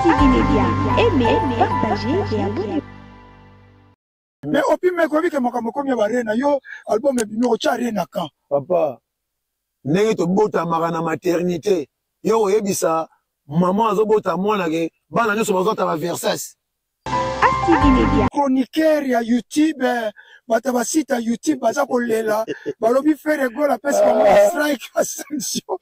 ASTV Media. Aimez, partagez et abonnez-vous. Mais opime koyebi ke makambo ekomi ya barena yo album ebimi otya rena kan. Papa, ndenge tobotamaka na maternité, yo oyebisa mama azobota mwana ke bana nyonso bazwata ba Versace. ASTV Media. Chroniqueur ya YouTube, bato ya basite ya YouTube baza kolela, balobi Ferre Gola apesi bango ba strike, ba sanction,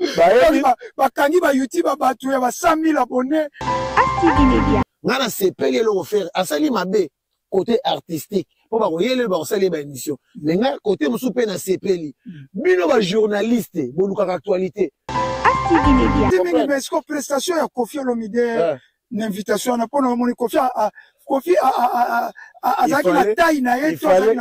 bakangi ba YouTube ya bato ya ba 100 000 abonnés. ASTV Media. Nga nasepeli eloko Ferre asali mabe côté artistique mpo bakoyele bakosala ye baémission, mais nga côté mosusu mpe nasepeli bino bajournaliste bolukaka actualité. ASTV Media. Mingi, mais siko prestation ya Koffi Olomide na invitation wana, mpona omoni Koffi Koffi azalaki na taille na ye.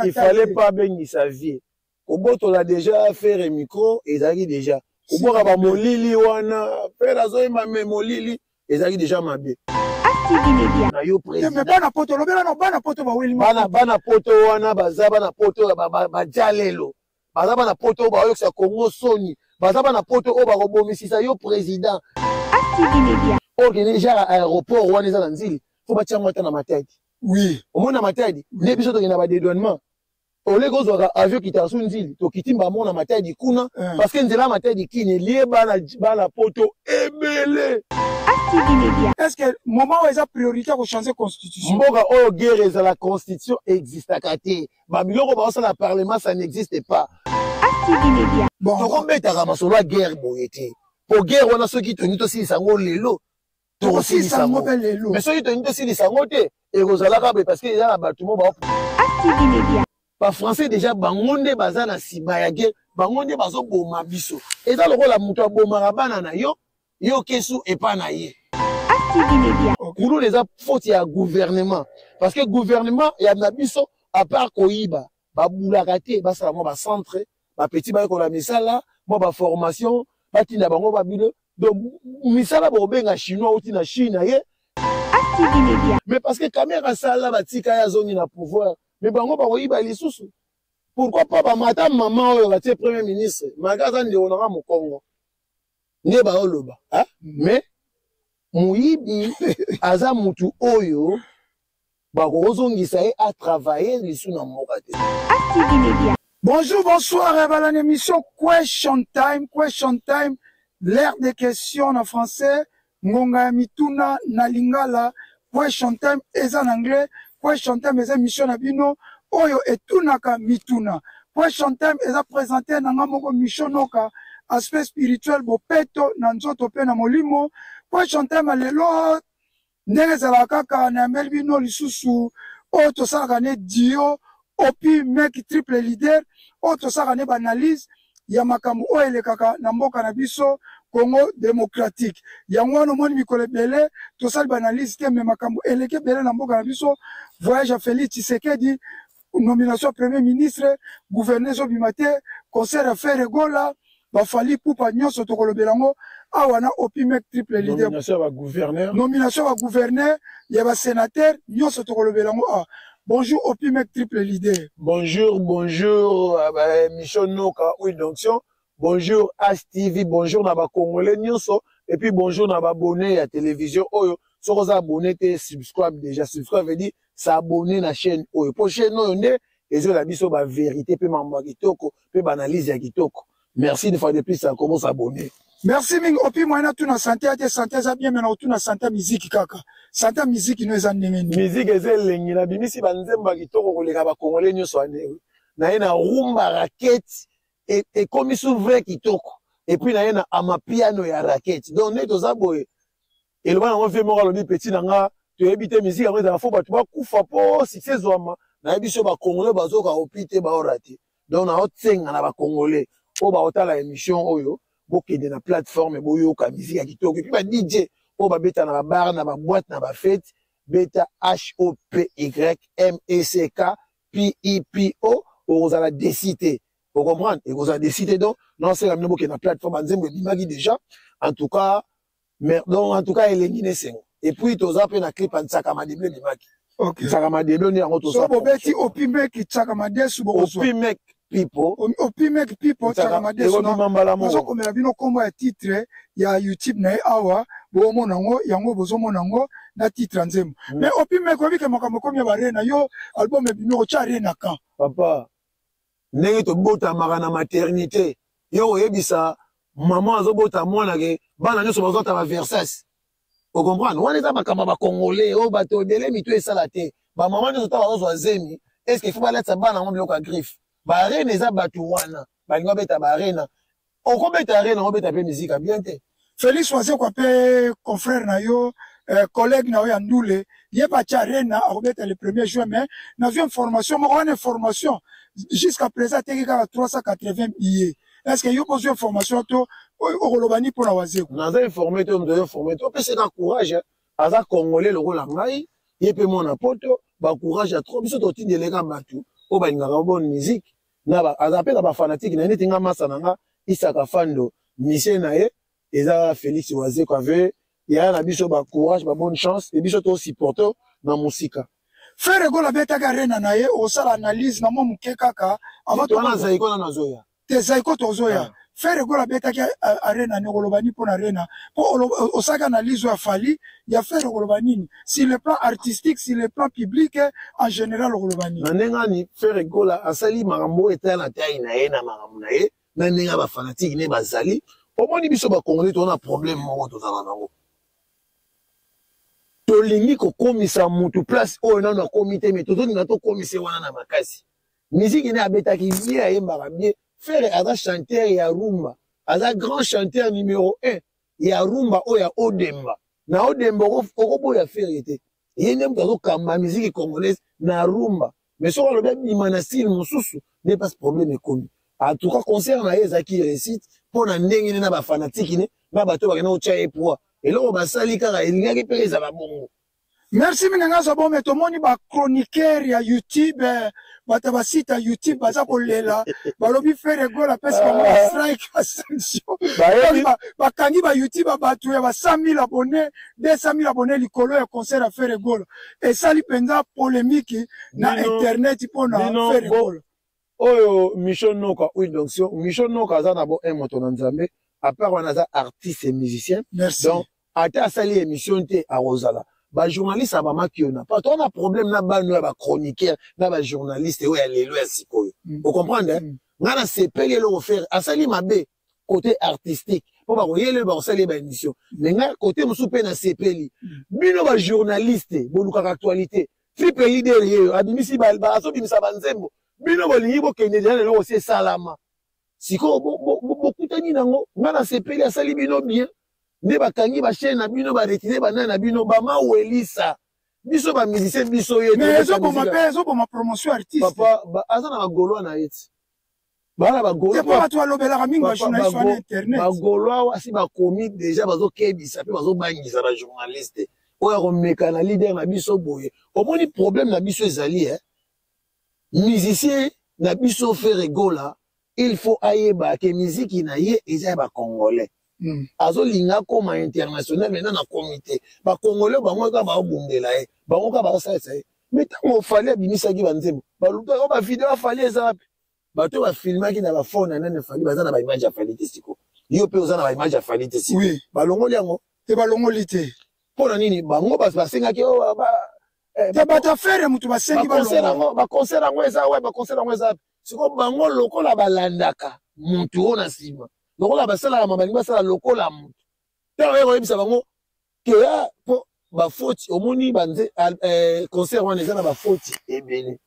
Il fallait pas abengisa vie kobotola déjà Ferre micro, ezalaki déjà kobwaka bamolili wana. Ferre azoyemba me molili ezalaki déjà mabe. ASTV Media. Na yo président. Bana poto, lobela na bana poto baweli. Bana poto wana baza bana poto baja lelo, baza bana poto oyo baoyokisa Kongo soni, baza bana poto oyo bakobomisisa yo président. ASTV Media. Oyo kende genre aéroport wana eza na Nzili, fo batia yango ata na Matadi. Omoni na Matadi nde biso tokende na badédouanement, oleki ozwaka avion kitaka su Nzili, tokiti mbamo na Matadi kuna, parce que nzela ya Matadi kini elie bana bana poto ebele. ASTV Media. Est ce que moment oyo eza priorité ya kochanger constitution? Mboka oyo guerre ezala, constitution existaka te, babiloko baosala parlement, ça n'existe pas. ASTV Media. Bon. Tokobetaka masolo ya guerre boye te, po guerre wana soki tolingi tosilisa yango lelo, tokosilisa yango yango mpe lelo. Mais soki tolingi tosilisa yango te, ekozalaka boye, parce que eza na bato mo bao ASTV Media. Bafrançais déjà bango nde baza na nsima ya guerre, bango nde bazoboma biso. Eza lokola moto abomaka bana na yo, yo kesu epa na ye. ASTV Media. Kuluna eza faute ya gouvernement, parce que gouvernement ya na biso, à part koyiba, babulaka te. Basala mwa bacentre, bapeti bayekola misala, mwa baformation, batinda bango babilo. Donc misala bokobenga chinois outi na Chine ye. ASTV Media. Mais parce que Kamerhe asala, batika ye, azongi na pouvoir, mais bango bakoyiba lisusu. Pourquoi pas bamata mama oyo batie premier ministre, malgré aza ndeko nanga mokongo nde baoloba, hein? Mais moyibi aza mutu oyo bakozongisa ye atravaille lisu na mboka te. ASTV Media. Bonjour, bonsoir, voilà l'émission Question Time, Question Time, l'heure des questions en français, ngonga ya mituna na lingala, Question Time eza en anglais, Question Time eza émission na bino, oyo etunaka mituna. Question Time eza présenté na nga moko Micho Noka, aspect spirituel bopeto na nzoto pe na molimo. Question Time lelo ndenge ezalaka kaka nayambeli bino lisusu oyo tosalaka ne duo Opi Mek Triple Leader, oyo tosalaka ne baanalyse ya makambo oyo elekaka na mboka na biso Congo démocratique. Yango wana omoni mikolo ebele tosali baanalyse te, me makambo eleki ebele na mboka na biso: voyage ya Félix Tshisekedi, nomination ya premier ministre, gouverneur ezobima te, concert ya Ferre Gola, baFally Ipupa, nyonso tokolobela yango awa na Opi Mek Triple Leader. Nomination ya bagouverneur. Nomination ya bagouverneur, ya basénateur, nyonso tokolobela yango awa. Bonjour Opi Mek Triple Leader. Bonjour, bonjour Micho Noka huile d'onction, bonjour HTV, bonjour na bacongolais nyonso, et puis bonjour na baabonné ya télévision oyo. Soki oza abonné te, subscribe déjà. Subscribe veut dire s'abonner na chaîne oyo, po chaîne oyo nde ezola biso bavérité mpe mambo ya kitoko mpe baanalyse ya kitoko. Merci une fois de plus, akomo s'abonner. Merci mingi Opi. Moyen natuna santé ya te, santé eza bien, me na kotuna santé ya miziki kaka. Santé ya miziki no eza ndenge nini? Miziki eza elengi, nabimisi banzembo ya kitoko koleka bakongole nyonso ane na ye na rumba rakete, ekomi su vrai kitoko, et puis na ye na amapiano ya rakete. Donc nde toza boye, eloba nango vie moko alobi petit na nga, toyebi te miziki yango ezala fo bato bakufa mpo succès ezwama. Nayebi so bacongolais bazoka Opi te, baora te. Donc naotenga na bacongolais oyo baotala émission oyo, bokende na plateforme, boyoka miziki ya kitoko. Et puis ba DJ oyo babeta na babar, na baboîte, na bafete, beta H O P Y M E C K P I P O, okozala déçu te. Ocomprendre, ekozala déçu te. Donc naosenga bino bokende na plateforme, banzembo ebimaki déjà. En tout cas, mais donc en tout cas elengi na esengo. Et puis toza mpe na clip ya Ntsaka Madeblo ebimaki. Ntsaka Madeblo nde yango toza. So bobeti Opi Mek Tsaka Madesu, bokozwa. Opi Mek People. Opi Mek People Tsaka Madesu. Ekobima mbala moko. Nazokomela bino nkombo ya titre ya YouTube na ye awa, bomona yango, yango bozomona yango. Na titre ya nzembo. Mais Opi Meko, oyebi ke makambo ekomi ya barena, yo album ebimi, okotya arena kan? Papa, ndenge tobotamaka na maternité, yo koyebisa mama azobota mwana ke bana nyonso bazwata ba Versace, ocomprendre? Wana eza makambo ya bacongolais oyo bato ebele mitu esala te. Bamama nyonso ta bazozwa zemi, est ce que il faut balatisa bana yango biloko ya griffe? Baarena eza bato wana balingi babeta baarena. Okobeta arena, okobeta mpe mizika bien te. Félix Wazekwa mpe confrère na yo, collègue na yo ya ndule, ye batya arena, akobeta le premier juin. Mais nazwi information moko wana, information jusqu'à présent ateki kaka 380 billets. Est ce que yo kozwi information to okoloba nini mpona Wazekwa? Naza informé te. Moto informé te, opeseka courage. Aza congolais lokola ngai, ye mpe mwana poto. Bacourage ya trop, biso totindeleka bato oyo balingaka bonne musique na aza mpe na bafanatike na ye neti nga. Masa na nga Isaka Fando, musicien na ye eza Félix Wazekwa. Ave yaya na biso, bacourage, babonne chance, e biso tosupporte na mosika. Ferre Gola abetaki arena na ye. Osala analyse na mwa moke kaka. Wana Zaiko nano azoya. Te, Zaiko tozoya. Ferre Gola abetaki arena ni, okoloba nini mpona arena? Mpo osalaki analyse oyo ya Fally, ya Ferre okoloba nini sur le plan artistique, sur le plan public en général, okoloba nini? Na ndenge ani Ferre Gola asali makambo oyo etala na tai na ye na makambo na ye na ndenge ya bafanatike ne bazali. Omoni, biso bakongoli toza na problème moko, tozala nango, tolingi kokomisa mutu place oyo nano akomi te, mais tozolinga tokomisa wana na makasi. Miziki ne abetaki bien, ayembaka bien. Ferre aza chanteur ya rumba, aza grand chanteur numéro 1 ya rumba oyo ya Odemba. Na Odemba okoboya Ferre te, ye nde moto azokamba miziki congolaise na rumba. Mais soki alobi abima na style mosusu, nde mpasi problème ekomi. En tout cas, concert na ye ezalaki réussite mpo na ndenge nde na bafanatike ne na bato bakenda kotya ye poids. Eloko basali kaka elingaki mpe ezala bongo. Merci mingi. Nga zwa bome, tomoni bachroniqueur ya YouTube, bato ya basite ya YouTube baza kolela, balobi Ferre Gola apesi bango bastrike, basanction, bakangi ba YouTube ya bato ya ba 100 000 abonné, 200 000 abonné likolo ya concert ya Ferre Gola. Esali mpenza polémique na internet mpona Ferre Gola. Oyo Micho Noka, oui, donc Micho Noka aza na bo un moto na Nzambe. À part wana, aza artiste et musicien. Merci. Donc ata asali émission te, akozala bajournaliste ya bamakiona pa. Toza na problème na bano ya bachroniqueur na bajournaliste oyo ya lelo ya sikoyo. Ocomprendre? Ngai nasepeli eloko Ferre asali mabe côté artistique mpo bakoyele bakosala ye baémission, mais ngai côté mosusu mpe nasepeli. Bino bajournaliste bolukaka actualité, triple leader ye abimisi, azobimisa banzembo, bino bolingi bokende deja lelo osi esalama. Sikoyo bokutani nango. Ngai nasepeli, asali bino bien nde bakangi bachaîne na bino, baretire banani na bino, bamawelisa biso bamusicien biso ye. Mais ezoboma mpe, ezoboma promotion artiste. Papa, aza na bagaulois na ye ti bana. Bagaulois, bato balobelaka mingi, bajournaliste wana internet. Bagaulois asi bakomi déjà, bazokebisa mpe bazobangisa bajournaliste oyo akomeka na leader na biso boye. Omoni, problème na biso ezali musicien na biso Ferre Gola, il faut ayeba ke miziki na ye eza ya bacongolais. Azolinga akoma international maintenant na komi te. Bacongolais bango kaka baobundela ye, bango kaka baosalisa ye. Mais ntango Fally abimisaki banzembo, baluka oyo bavideo ya Fally eza wapi? Bato oyo bafilmaki na bafone na nani Fally baza na baimage ya Fally te. Siko yo mpe oza na baimage ya Fally te. Siko balongoli yango. Te, balongoli te. Mpo na nini? Bango basengaki oyo te, bato ya Ferre moto basengi. Baconcert yango eza wapi? Baconcert yango eza wapi? Siko bango lokola balandaka motu oyo na nsima, lokola basalaka ma balingi basala lokola motu, ntango oye koyebisa bango keya mpo bafoti. Omoni, banze concert wana eza na bafoti ebele.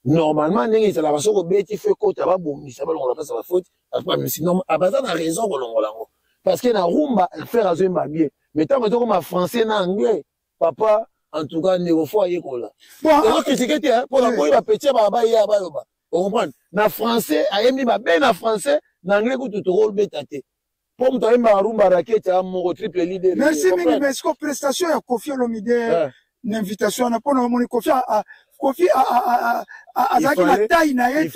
Normalement ndenge ezalaka, soki obeti fe kota, babongisa, balongola place ya bafoti. Baza na raison kolongola yango, parce que na rumba Ferre azoyemba bien, mais ntango ezokoma français na anglais, papa, en tout cas ndeko fo ayekola. Ezo critique te mpo na boyi bapetie baa baya baloba. Ocomprendre? Na français ayembi mabe, na français, na anglais kutu tokobeta te, mpo moto ayembaka rumba rakete ya moko, triple leader. Merci mingi. Mais siko prestation ya Koffi Olomide na invitation wana, mpona omoni Koffi, Koffi azalaki na taille na ye? Il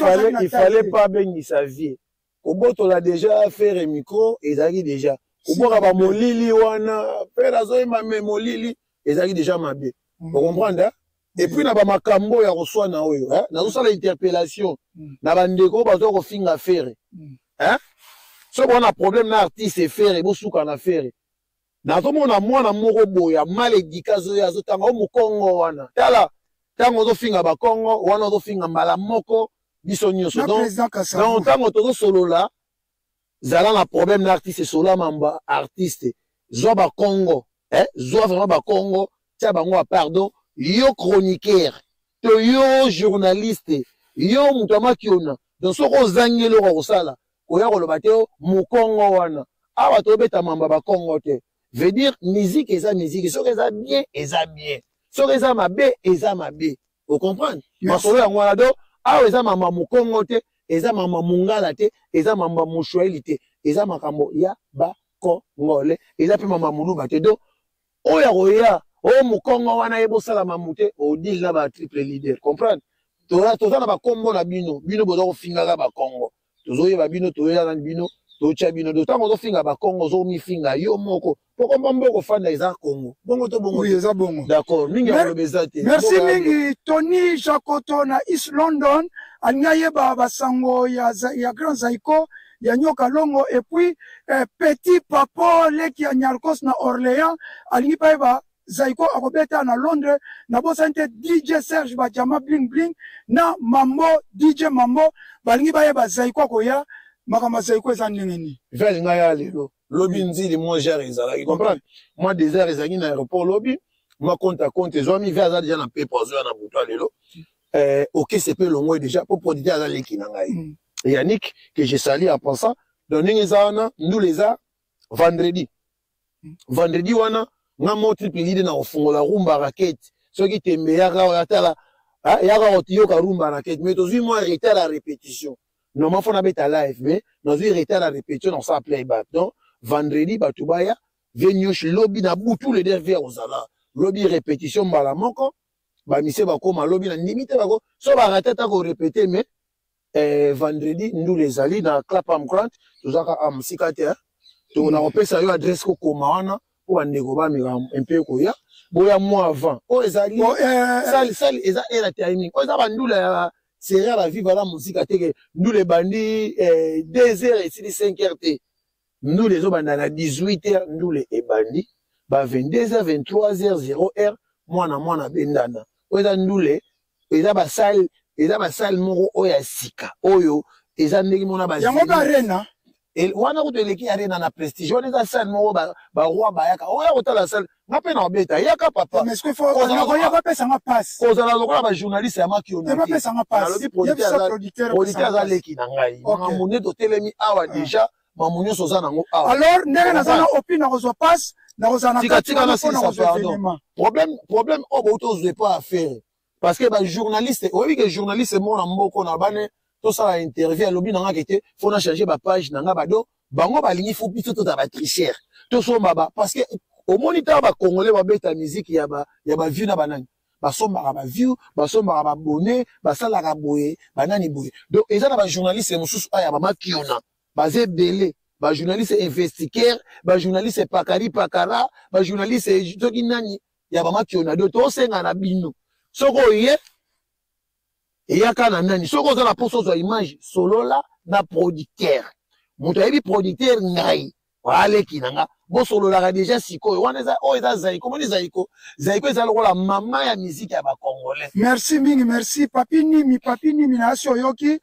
fallait pas abengisa vie kobotola déjà Ferre micro. Ezalaki déjà kobwaka bamolili wana. Ferre azoyemba me molili ezalaki déjà mabe. Ocomprendre? Et puis na bamakambo ya koswana oyo, nazosala interpellation na bandeko oyo bazwa kofinga Ferre. Soki bona problème na artiste Ferre, bosuka na Ferre. Nazomona mwana moko boye ya mal éduqué azoya, azotanga o mokongo wana. Tala, ntango ozofinga bakongo wana, ozofinga mbala moko biso nyonso. Na Donc président Kasavu. Donc ntango tozosolola, zala na problème na artiste, sola mamba artiste, zwa bakongo, eh? Zwa vraiment bakongo, tia bango ya pardon. Yo chroniqueur to yo journaliste, yo moto ya makiona, donc soki ozangi eloko ya kosala, koya koloba te o mokongo wana. Awa tobeta mamba bakongo te. Veut dire musique eza musique, soki eza bien eza bien, soki eza mabe eza mabe. Ocomprendre? Masolo yango wana. Do awa eza mamba mokongo te, eza mamba mongala te, eza mamba moswahili te, eza makambo ya bakongole, eza mpe mamba moluba te. Do oyo akoya oyo mokongo wana, ye bosala mamu te, odile na ba triple leader. Comprendre? Toza na bakombo na bino. Bino boza kofingaka bakongo, tozoyeba bino, toyela nani bino, totya bino. Do ntango ozofinga bakongo, ozomifinga yo moko, po kombo mboka ofanda eza Kongo. Bongo to bongo? Oui, eza bongo. D'accord, mingi ya koloba eza te. Merci Mboka ya mingi. Tony Jacoto na East London alingi ayeba basango ya Grand Zaiko ya Nyoka Longo. Et puis Petit Papo leki ya Nyarkos na Orléans alingi mpe ayeba Zaiko akobeta na Londres. Nabosani te DJ Serge Badiama Bling Bling na Mambo, DJ Mambo, balingi bayeba Zaiko akoya. Makambo ya Zaiko eza ndenge nini? Vele ngai ya lelo, lobi nzili mwa gere ezalaki, comprendre, mwa désert ezalaki na aéroport lobi, mwa compte à compte ezwami. Ve aza déjà na pepo, azoya na butu ya lelo. Okese mpe elongoi déjà, po producteur aza leki na ngai, Yannick, que je salue en pensant. Donc ndenge eza wana, ndula eza vendredi. Vendredi wana, nga mo triple leader na kofungola Rumba Raquette. Soki tembe, yaka oyo atala, ah, yaka kotiyoka Rumba Raquette. Mais tozwi mwa retard ya répétition. Normalement faut nabeta live, mais nazwi retard ya répétition, na kosala playback. Donc vendredi bato baya. Vie nyoshi lobi na butu, le der vie kozala lobi répétition mbala moko. Bamise bakóma lobi na ndimi te, bako so barate ata korépéter. Mais vendredi ndula ezali na Clapham Grant, tozaka a mosika te, to na kopesa yo adresse kokoma wana mpo bandeko bameka mpe koya. Boya mwa avant oyo ezali. Bon, sale sale eza era timing oyo eza bandula ya serie ya baviva na mosika te, ke ndula ebandi 2 heures, esili 5 heures te. Ndula ezobanda na 18 heures, ndula ebandi ba 22 heures, 23 heures, 0 heure, mwana mwana bendana. Oyo eza ndule, eza basale, eza basale moko oyo ya sika, oyo eza ndenge mona ba Yango mpe arena. Wana kutu eleki arena na prestige. Wana eza salle moko baroi bayaka oya kotala salle. Nga mpe na obeta, yaka papa. Mais ce qu'il faut, nakoya, bapesanga passe. Kozala lokola bajournaliste ya makiona te. Te. Bapesanga passe. Nalobi producteur Yebisa producteur producteur apesanga aza passe. leki na ngai. Makambo nde totelemi awa déjà, makambo nyonso oza nango awa. Alors ndenge naza na opi, nakozwa passe, nakozala na Tika, kati tika wana na mpo silisa, nakozwa pardon. événement. Problème oyo bouti ozwa epa affaire, parce que bajournaliste, oyebi ke journaliste moko na mboka na bane tosala interview, alobi na nga ke te, faut na changer bapage na nga. Bado bango balingi faut biso tozala batricheur, tosomba ba, parce que omoni ntango bacongolais babeta musique ya baview na banani basombaka baview, basombaka babone, basalaka boye, banani boye. Donc eza na bajournaliste mosusu aya bamakiona, baza ebele, bajournaliste investigaire, bajournaliste pakari pakara, bajournaliste soki nani ya bamakiona. Do tosenga na bino, soki oye, eyaka na nani. Soki oza na mposa ozwa image, solola na producteur. Moto ayebi producteur, ngai aleki na nga, bosololaka déjà. Sikoyo wana eza oyo eza Zaiko. Moni Zaiko, Zaiko eza lokola mama ya miziki ya bacongolais. Merci mingi, merci Papi Nimi. Papi Nimi na asi oyoki,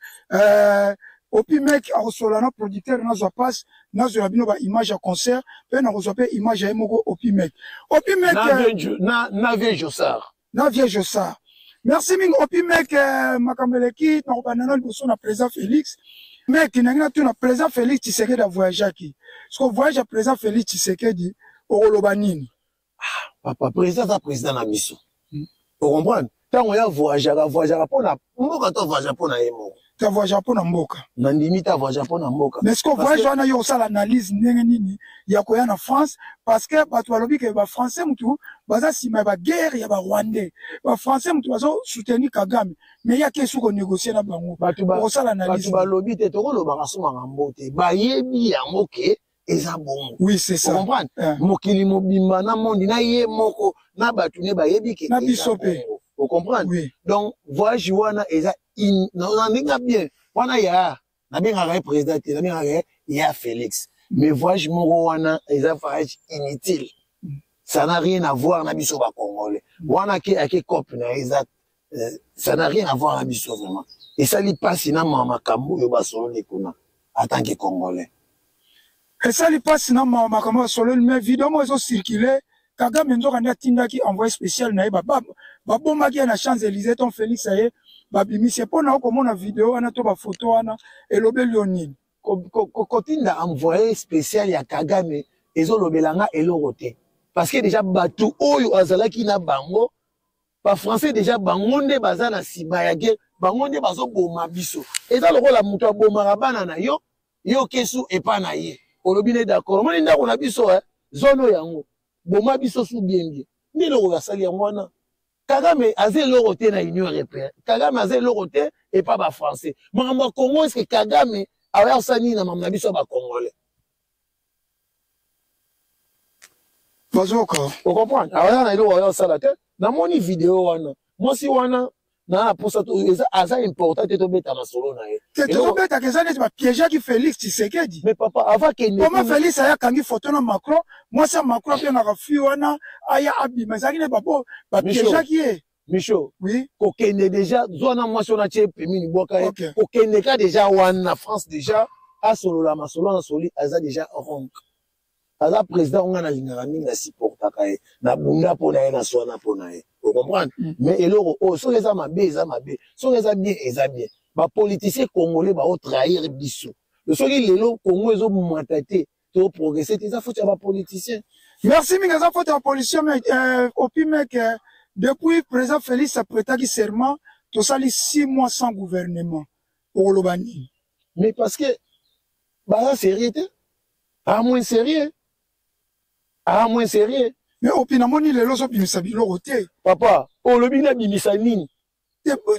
Opi Mek akosola na producteur. Nazwa passe, nazwela bino baimage ya concert, mpe nakozwa mpe image ya ye moko Opi Mek. Opi Mek na vieux Josar. Na vieux Josar. Merci mingi Opi Mek. Makambo eleki, nakobanda na liboso na président Félix. Mek, ndenge natuna, président Félix Tshisekedi avoyageaki. Siko voyage ya président Félix Tshisekedi, okoloba nini? Papa président aza président na biso, ocomprendre? Ntango ya voyageaka, voyageaka mpo na mboka to voyage mpo na ye moko? Ta voyage mpo na mboka. Nandimi te, voyage mpo na mboka. Mais ce que voyage wana, yo osala analyse ndenge nini ya koya na France? Parce que bato balobi ke bafrançais mutu baza nsima ya baguerre ya barwandais, bafrançais mutu bazosoutenir Kagame, mais yaki esu konégocie na bango. Okosala analyse? Bato balobi te, tokolobaka so makambo te, bayebi yango ke eza bongo. Oui, c'est ça. Comprendre? Mokili mobimba na mondi na ye moko na bato ne bayebi ke na biso mpe. Ocomprendre? Oui. Donc voyage wana eza na ndenge bien wana ya nabengaka ye président te, nabengaka ye ya Félix. Mais voyage moko wana eza voyage inutile, ça n'a rien à voir na biso bacongolais. Wana ake ake cope na ye eza ça n'a rien à voir na biso. Vraiment esali mpasi na mawa makambo oyo basololi kuna en tant que Congolais. Esali mpasi na mawa makambo basololi, mais video moko ezocircule, Kagame nzoka nde atindaki envoyé spécial na ye, babomaki ye na Champs Élysées. Ton Félix aye, babimisi ye. Mpo na okomona video wana to bafoto wana, elobeli yo nini? Kotinda envoyé spécial ya Kagame ezolobela nga eloko te, parce que déjà bato oyo azalaki na bango, bafrançais, déjà bango nde baza na nsima ya guerre, bango nde bazoboma biso. Eza lokola moto abomaka bana na yo, yo kesu epa na ye, olobi ne d'accord, omoni ndako na biso, eh, zone oyo yango boma biso su bien bien. Nde eloko basali yango wana. Kagame aza eloko te na Union européenne, Kagame aza eloko te epa bafrançais. Makambo ya Congo, eske Kagame aya kosala nini na makambo na biso ya bacongolais? Bazoka. Ocomprendre, aza na eloko aya kosala te. Namoni video wana, mwasi wana na posa eza aza important te tobeta masolo na ye. Te, tozobetaka, eza neti bapiégeaki Félix Tshisekedi. Mais papa, avant kende koma, Félix aya akangi foto na Macron, mwasi ya Macron abengaka fille wana aya abima, ezalaki neti bapiégeaki ye. Micho. Oui. Kokende déjà zwa na mwasi wana, tie pemini, bwaka ye. Kokende ka déjà wana na France, déjà asolola masolo na soli, aza déjà wrong. Aza président nga nalingaka mingi, nasupportaka ye, nabunda mpo na ye, naswana mpo na ye, ocomprendre. Mais eloko oyo, soki eza mabe, eza mabe, soki eza bien, eza bien. Bapoliticien congolais baotrahir biso. Soki lelo Congo ezomata te, toprogresse te, eza faute ya bapoliticien. Merci mingi. Eza faute ya bapoliticien. Mais opi meke, depuis président Félix aprêtaki serment, tosali 6 mois sans gouvernement, okoloba nini? Mais parce que baza sérieux te, a moins sérieux, a moins sérieux. Mais opi, namoni lelo ozobimisa biloko te. Papa, olobi nabimisa nini?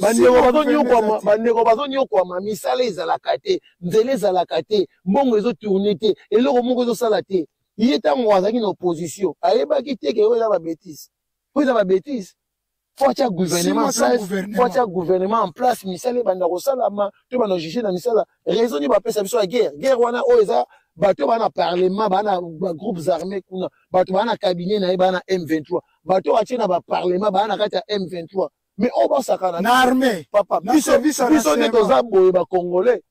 Bandeko bazonyokwama, bandeko bazonyokwama, misala ezalaka te, nzela ezalaka te, mbongo ezotourne te, eloko moko ezosala te. Ye ntango azalaki na opposition, ayebaki te ke oyo eza babêtises, oyo eza babêtises. Faut atia gouvernement en place, faut atia gouvernement en place, misala ebanda kosalama, to banda juge na misala. Raison nini bapesa biso ya guerre? Guerre wana oyo eza bato baa na parlement, baa na bagroupes armés kuna, bato baa na cabinet na ye, baa na M23, bato oyo atie na baparlement baa na kati ya M23, mais oyo basakana na armée. Papa, biso biso nde toza boye bacongolais.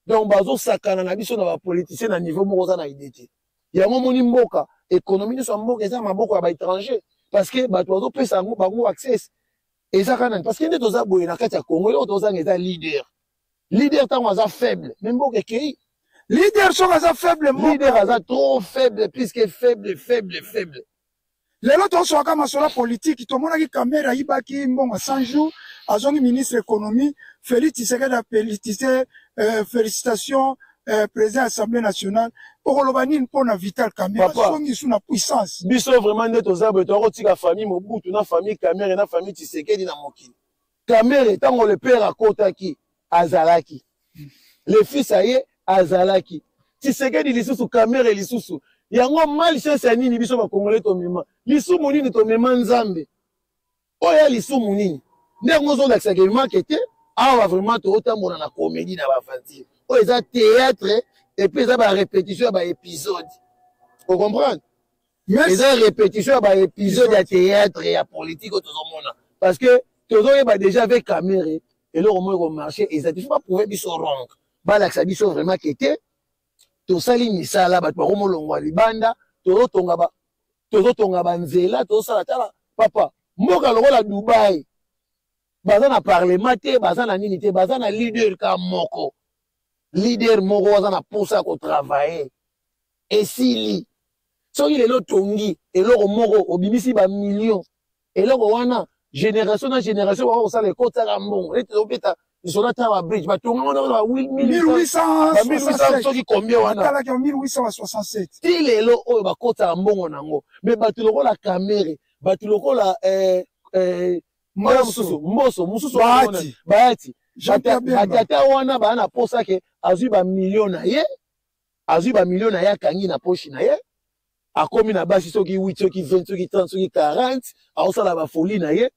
Donc bazosakana na biso na bapoliticien na niveau moko oza na idée te. Yango omoni mboka, économie nyonso ya mboka eza maboko ya baétranger, parce que bato bazopesa yango bango accès. Eza kaka nani? Parce que nde toza boye na kati ya Congo, eloko tozanga eza leader. Leader ntango aza faible, mais mboka ekei. Leader soki aza faible. Leader aza trop faible, puisque faible, faible, faible. Lelo toswaka masolo ya politiki. Tomonaki Kamerhe ayibaki mbongo 100 jours, azongi ministre économie. Félix Tshisekedi afélicité, félicitation, président ya Assemblée nationale. Okoloba nini mpona Vital Kamerhe azongi su na puissance? Biso vraiment nde toza boye, tokotika famille Mobutu na famille Kamerhe na famille Tshisekedi na mokili. Kamerhe, ntango le père akotaki, azalaki, le fils aye, azalaki, Tshisekedi lisusu, Kamerhe lisusu. Yango malchance ya nini biso bakongole tomema? Lisumu nini tomema? Nzambe oyo ya lisumu nini? Nde yango ozolakisaka emake te. Awa vraiment tootambola na comédie na baaventure oyo eza théâtre, et puis eza barépétition ya baépisode, ocomprendre? Eza répétition ya baépisode ya théâtre ya politique oyo tozomona, parce que tozoyeba déjà avec Kamerhe eloko moko ekomarche eza te. Faut baprouve biso wrong, balakisa biso vraiment ke te, tosali misala, bato bakomolongwa libanda, tozotonga banzela, tozosala. Tala papa, mboka lokola Dubai, baza na parlement te, baza na nini te, baza na leader ka moko, leader moko aza na posa ya kotravaille. Esili soki lelo tongi eloko moko, obimisi bamillion, eloko wana génération na génération baka kosala, ekotaka mbongo. Neti tozobeta lisolo ata ba bridge batonga wana ba 1800 soki combien wana. 1867. Ti lelo oyo bakotaka mbongo nango. Mais bato lokola Kamerhe, bato lokola mosusu, Mboso mosusu, Bahati, batata wana baa na posa ke azwi bamillion na ye, azwi bamillion na ye, akangi na poche na ye, akomi na basi soki 8, soki 20, soki 30, soki 40, aosala bafolie na ye.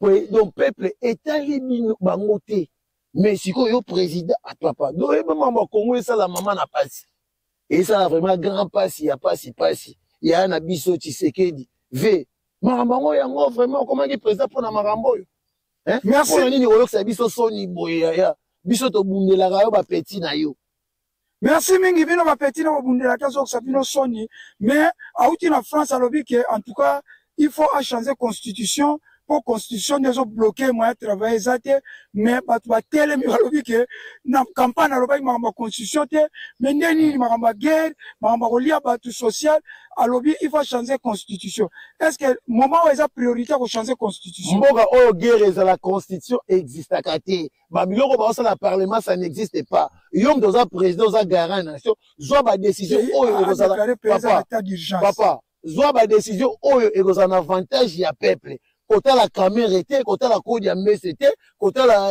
Donc peuple etali bino bango te. Mais sikoyo yo président, papa, donc oyeba mambo ya Kongo esala mama na pasi. Esala vraiment grand pasi ya pasi pasi. Ya na biso Tshisekedi v makambo yango yango vraiment okomaki président mpo na makambo oyo. Hein? Merci. Mpo na nini koyokisa biso soni boye yaya? Biso tobundelaka yo ba petit na yo. Merci mingi bino ba petit na bobundelaka azokisa bino soni mais auti na France alobi ke en tout cas il faut a changer constitution po constitution nde ezo bloquer moyen travailler eza te mais bato batelemi balobi ke na campagne alobaki makambo ya constitution te mais nde nini makambo ya guerre makambo ya kolia bato social alobi il faut changer constitution. Est ce que moment oyo eza priorité ya kochanger constitution? Mboka oyo guerre ezala constitution existaka te. Ba biloko ba osala parlement ça n'existe pas. Yo moto oza président oza garant nation zwa ba décision oyo ekozala papa, papa zwa ba décision oyo ekozala na avantage ya peuple. Kotala Kamerhe te, kotala Kodi ya Mbese te, kotala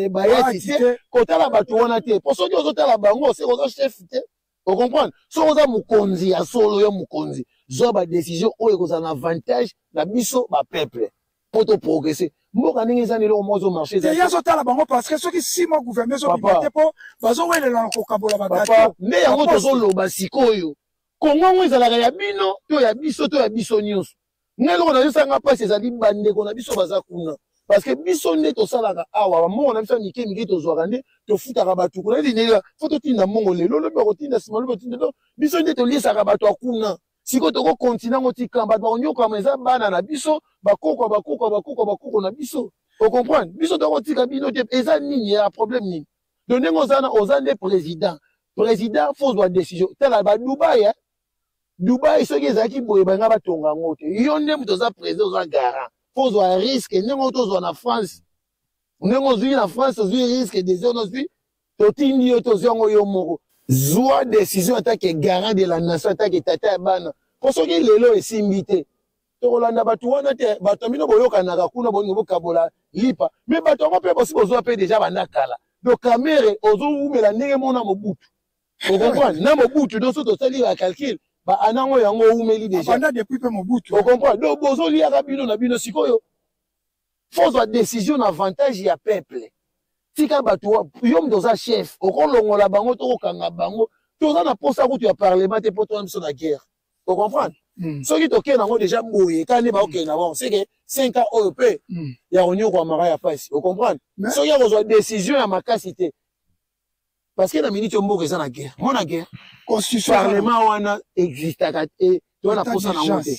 Bayati te, kotala bato wana te. Po soki ozotala bango, c'est oza chef te. O comprendre? Soki oza mokonzi ya solo yo mokonzi, zwa ba décision oyo ekozala na avantage na biso ba peuple. Po to progresser. Mboka ndenge eza lelo moko ezo marcher eza. Ye azotala bango parce que soki 6 mois gouvernement ezobima te po bazowelela na kokabola ba gâteau. Nde yango tozoloba sikoyo. Kongo yango ezalaka ya bino to ya biso to ya biso nyonso. Ngai eloko nazosala nga mpasi ezali bandeko na biso baza kuna. Parce que biso nde tosalaka awa, ba mbongo na biso ya mike mike tozwaka nde tofutaka bato kuna. Neti ndenge faut totinda mbongo lelo, lobi bakotinda, sima lobi bakotinda. Donc biso nde toliesaka bato ya kuna. Sikoyo toko continuer yango ti quand? Bato bakonyokama eza bana na biso, bakoko ya bakoko ya bakoko ya bakoko na biso. O comprendre? Biso tokotika bino te. Eza nini? Ya problème nini? Donc ndenge oza na, oza nde président. Président faut ozwa décision. Tala ba Dubaï, hein? Dubaï soki ezalaki boye balinga batonga yango te. Yo nde moto oza président, oza garant. Faut ozwa risque ndenge oyo tozwa na France. Ndenge ozwi na France, ozwi risque déjà ozwi totindi yo tozwi yango yo moko. Zwa décision en tant que garant de la nation, en tant que tata ya bana. Po soki lelo esimbi te, tokolanda bato wana te. Bato bino boyokanaka kuna bolingo bokabola lipa. Mais bato yango pe bosi bozwa pe déjà banda kala. Donc Kamerhe ozowumela ndenge mona Mobutu. O comprendre? Na Mobutu donc soki tosali ba calcul ba anango yango owumeli déjà. Banda depuis pe Mobutu. O comprendre? Donc bozoliaka bino na bino sikoyo. Faut ozwa décision na avantage ya peuple. Tika bato yo moto oza chef, okolongola bango to kokanga bango. Toza na posa kutu ya parlement te po toza biso na guerre. O comprendre? Soki tokende yango déjà boye, kaka nde bakokende na bango, c'est que 5 ans oyo pe ya konyokwamaka ya pasi. O comprendre? Soki akozwa décision ya makasi te. Parce que na minute mboka eza na guerre. Mona guerre. Constitution parlement wana existaka te, toza na posa na yango te.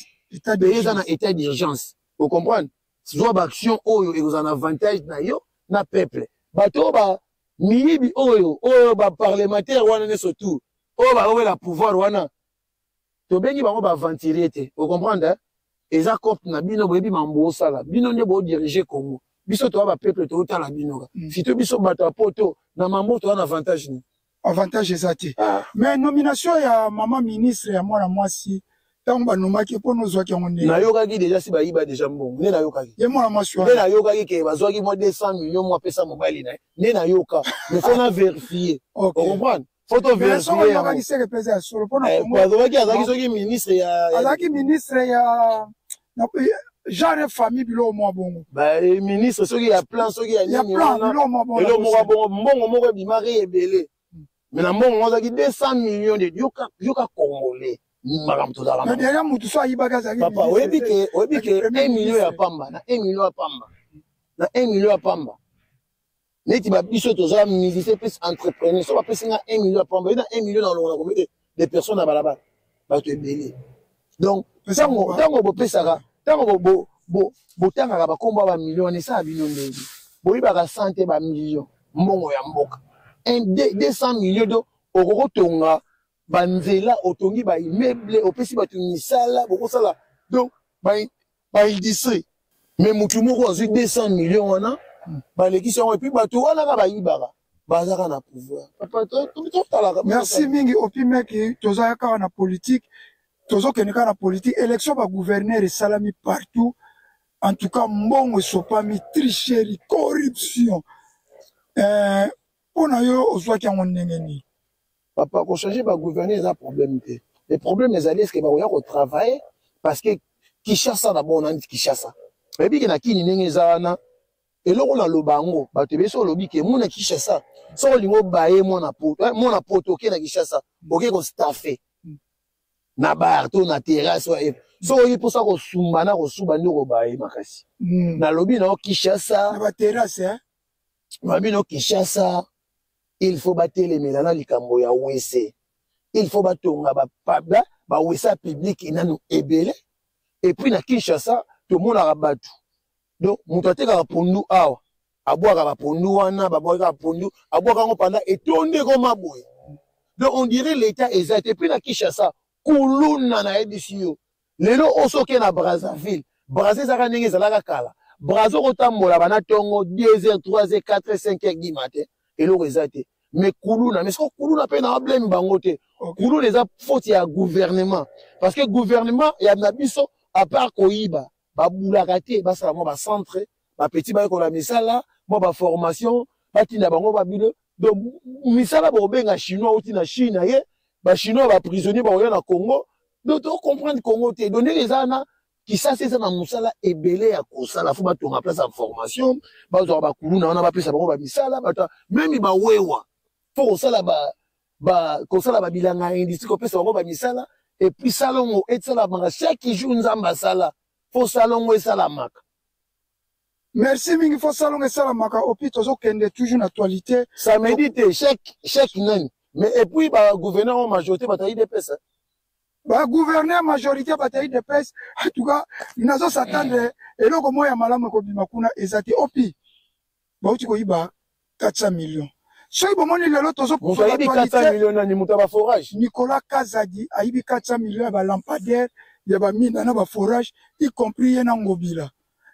Pays eza na état d'urgence. O comprendre? Zwa ba action oyo ekozala na avantage na yo na peuple. Bato oyo ba miyibi oyo, oyo ba parlementaire wana nyonso tout, oyo ba wela pouvoir wana, tobengi bango ba aventurier te. O comprendre? Hein? Eza coop na bino, boyebi mambo osala. Bino nde bo diriger Congo. Biso toza ba peuple totala bino ka. Surtout biso bato ya poto na mambo toza na avantage ni. Avantage eza te. Mais nomination ya maman ministre ya mwana mwasi tango ba nomaki po nozwaki yango ndenge. Nayokaki déjà si bayiba déjà mbongo. Nde nayokaki. Ye mwana mwasi wana. Nde nayokaki ke bazwaki mwa 200 millions mwa pesa mobali na ye. Nde nayoka. Mais faut na vérifier. Okay. O comprendre? Faut to Mais soki vérifier oyokaki yango. seke peza ya solo pona Congo. Azalaki, azalaki soki ministre ya, ya azalaki ministre ya na, genre famille biloko mwa bongo. Ba ministre soki ya plan soki ya Ya nini plan, wana. biloko mwa bongo. Eloko moko bongo, mbongo moko ebimaki ebele. Mais na mbongo moko azalaki 200 millions de yoka, yoka congolais. Makambo tozalaka Mais na derrière mutu so ayibaki azalaki Papa, ministre oyebi te. ke, oyebi ke Azalaki premier 1 million ya ministre. pamba, na 1 million ya pamba. Na 1 million ya pamba. Neti ba biso toza musicien plus entrepreneur. So ba pesi nga 1 million ya pamba, na 1 million na longola combien de personnes na balabala? Bato ebele. Donc, tango, tango bopesaka, tango bo, bo, bo, botangaka ba kombo ya ba million wana esala bino ndenge. Boyibaka 100 te ba million, mbongo ya mboka. Un, deux, 200 millions donc okokotonga ba nzela, otongi ba immeuble, opesi bato misala, bokosala donc ba, ba industrie. Mais mutu moko azwi 200 millions wana, balekisi yango et puis bato wana ka bayibaka, bazaka na pouvoir. Papa, to, to, to, talaka. Merci mingi Opi Meki, toza kaka na politique, tozokende kaka na politique, élection ba gouverneur esalami partout. En tout cas, mbongo esopami, tricherie, corruption. Pona yo ozwaki yango ndenge nini? Papa, ko changer ba gouverneur eza problème te. Le problème ezali est-ce que bakoya ko travailler parce que Kinshasa na bona nti Kinshasa. Bayebi ke na Kini ndenge eza wana, Eloko naloba yango bato ebele, soki olobi ke mona Kinshasa, soki olingi obaye mwana poto, mwana poto oke na Kinshasa, oke kostaffe na bar to na terrasse, soki oyi mposa kosumba na kosuba nde okobaye makasi. Nalobi na yo Kinshasa, na baterrasse, nalobi na yo Kinshasa, il faut batelemela na likambo ya WC. Il faut batonga bawese ya public nanu ebele. Et puis na Kinshasa tomonaka bato, donc moto atekaka pondu awa, abwaka bapondu wana, babwaka pondu, abwaka yango panda etondi, ekoma boye. Donc on dirait l'état eza te. Puis na Kinshasa kuluna, nayebisi yo, lelo oyo soki na Brazzaville, Brazza ezalaka ndenge ezalaka kala. Brazza okotambola bana ntongo 2 heures, 3 heures, 4 heures, 5 heures du matin, eloko eza te. Mais kuluna, mais soko kuluna mpe na blame bango te. Kuluna eza faute ya gouvernement, parce que gouvernement ya na biso, à part koyiba, babulaka te. Basala mwa bacentre, bapeti bayekola misala, mwa baformation, batinda bango babilo. Donc misala bokobenga Chinois outi na Chine ye, Bachinois baprisonnier bakoya na Congo. Donc tocomprendre Congo te. Donc ndenge eza wana, Kisasa eza na mosala ebele ya kosala. Faut batonga place ya formation, bazwaka bakuluna wana, bapesa bango bamisala. Bato meme bawewa, faut kosala kosala babilanga ya industrie, kopesa bango bamisala. Et puis salongo esalamaka chaque jour. Nzambe asala, faut salongo esalamaka. Merci mingi. Faut salongo esalamaka. Opi, tozokende toujours na actualité. Samedi te, chaque nani. Mais et puis bagouverneur oyo, majorité bato ya UDPS. Bagouverneur, majorité bato ya UDPS. En tout cas nazos'attendre eloko moko ya malamu ekobima kuna eza te. Opi, bauti koyiba 400 millions. Soki bomoni lelo moto ayibi 400 millions nani? Moto ya baforage? Nicolas Kazadi ayibi 400 millions ya balampadaire, ya bamina na baforage, y compris ye na Ngobila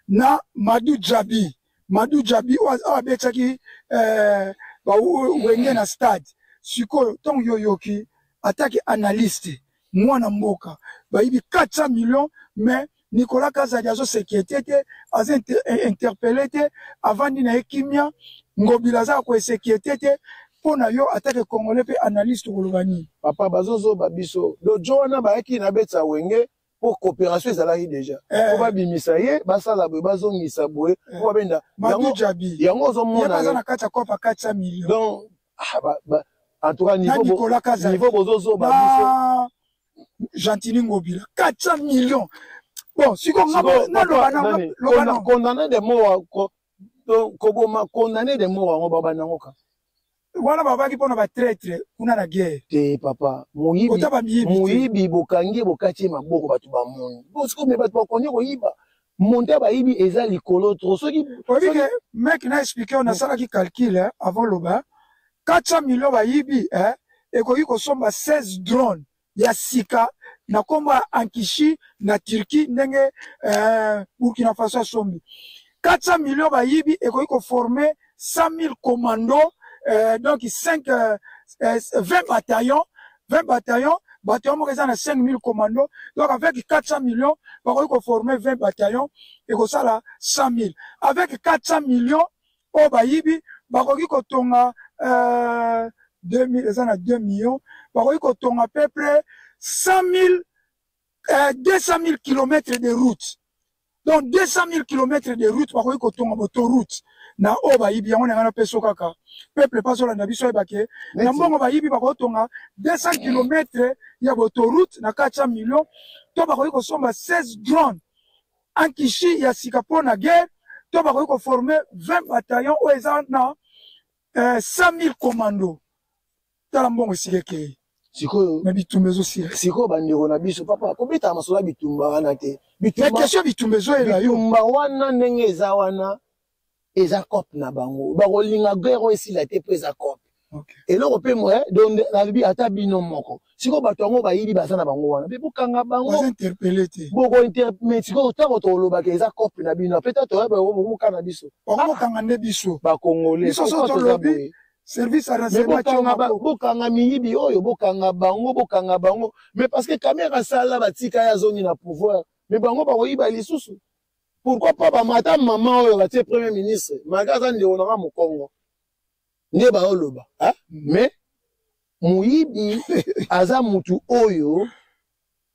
na Madu Jabi. Madu Jabi oyo abetaki Wenge na stade. Sikoyo ntongo yo oyoki atake analyste, mwana mboka, bayibi 400 millions, mais Nicolas Kazadi azos'inquiéter te, aza interpellé te, avandi na ye kimia. Ngobila aza kos'inquiéter te. Mpo na yo atake Congolais mpe analyste, koloba nini? Papa, bazozoba biso. Dojo wana bayaki na betisa Wenge mpo coopération ezalaki déjà, mpo babimisa ye, basala boye, bazongisa boye, mpo babenda. Madu Jabi. Yango ozomona. Aza na kati ya kopa 400 millions. Donc en tout cas niveau, niveau bozozoba biso. Gentini Ngobila, 400 millions. Bon, sikoyo naloba. Condamné de mort, koboma, condamné de mort yango babanda yango ka. Wana babaki mpona batraître kuna na guerre. Te papa, moyibi, moyibi bokangi, bokati ye maboko, bato bamoni. Sikoyo me bato bakondi koyiba, monte bayibi eza likolo trop. Soki oyebi ke mec na expliqué oyo, nasalaki calcul avant loba 400 millions bayibi, ekoki kosomba 16 drone ya sika na nkombo ya Akinci na Turquie, ndenge Burkina Faso asombi. 400 millions bayibi ekoki koformer 100 000 commando, donc 5 20 bataillons, 20 bataillons. Bataillon moko eza na 5 000 commando. Donc avec 400 millions bakoki koformer 20 bataillons, ekosala 100 000. Avec 400 millions oyo bayibi, bakoki kotonga 2000, eza na 2 millions, bakoki kotonga à peu près 100 000, 200 000 kilomètres de route. Donc 200 000 kilomètres de route bakoki kotonga, autoroute na oyo bayibi yango. Na ngai napeso kaka peuple mpo azolanda biso, oyebake na mbongo bayibi bakotonga 200 kilomètres ya autoroute na 400 millions, to bakoki kosomba 16 drone Akinci ya sika mpo na guerre, to bakoki koformer 20 bataillon oyo eza na 100 000 commando. Tala mbongo esika ekei. Sikoyo me bitumba ezosila. Sikoyo bandeko na biso, papa, kobetaka masolo ya bitumba wana te. Question, bitumba ezoyela yo. Bitumba wana ndenge eza wana, eza coop na bango. Bakolinga guerre oyo esila te mpo eza coop. Eloko mpe moye. Donc nalobi ata bino moko sikoyo, bato yango bayibi, baza na bango wana mpe bokanga bango. Baza interpellé te. Boko mais sikoyo ntango tolobaka eza coop na bino, peut-être toyeba bokokanga biso. Bakokanga nde biso. Bakongolais. Biso so tolobi service ya renseignement. Bokanga miyibi oyo, bokanga bango, bokanga bango. Mais parce que Kamerhe asala, batika ye, azongi na pouvoir, mais bango bakoyiba lisusu. Pourquoi pas bamata mama oyo batie premier ministre, malgré aza ndeko nanga mokongo nde baoloba? Mais moyibi aza mutu oyo.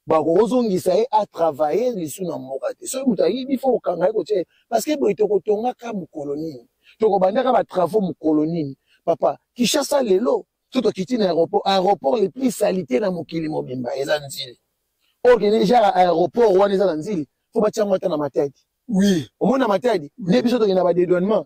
Bakozongisa ye atravaille lisu na mboka te. Soki moto ayibi, fo kokanga ye, kotia ye, parce que boye tokotongaka mokolo nini? Tokobandaka batravaux mokolo nini? Papa, Kinshasa lelo so tokiti na aéroport, aéroport le plus salité na mokili mobimba eza Nzili. Oyo kende genre aéroport wana eza na Nzili, fo batia yango ata na Matadi. Omoni na Matadi nde biso tokende na badédouanement.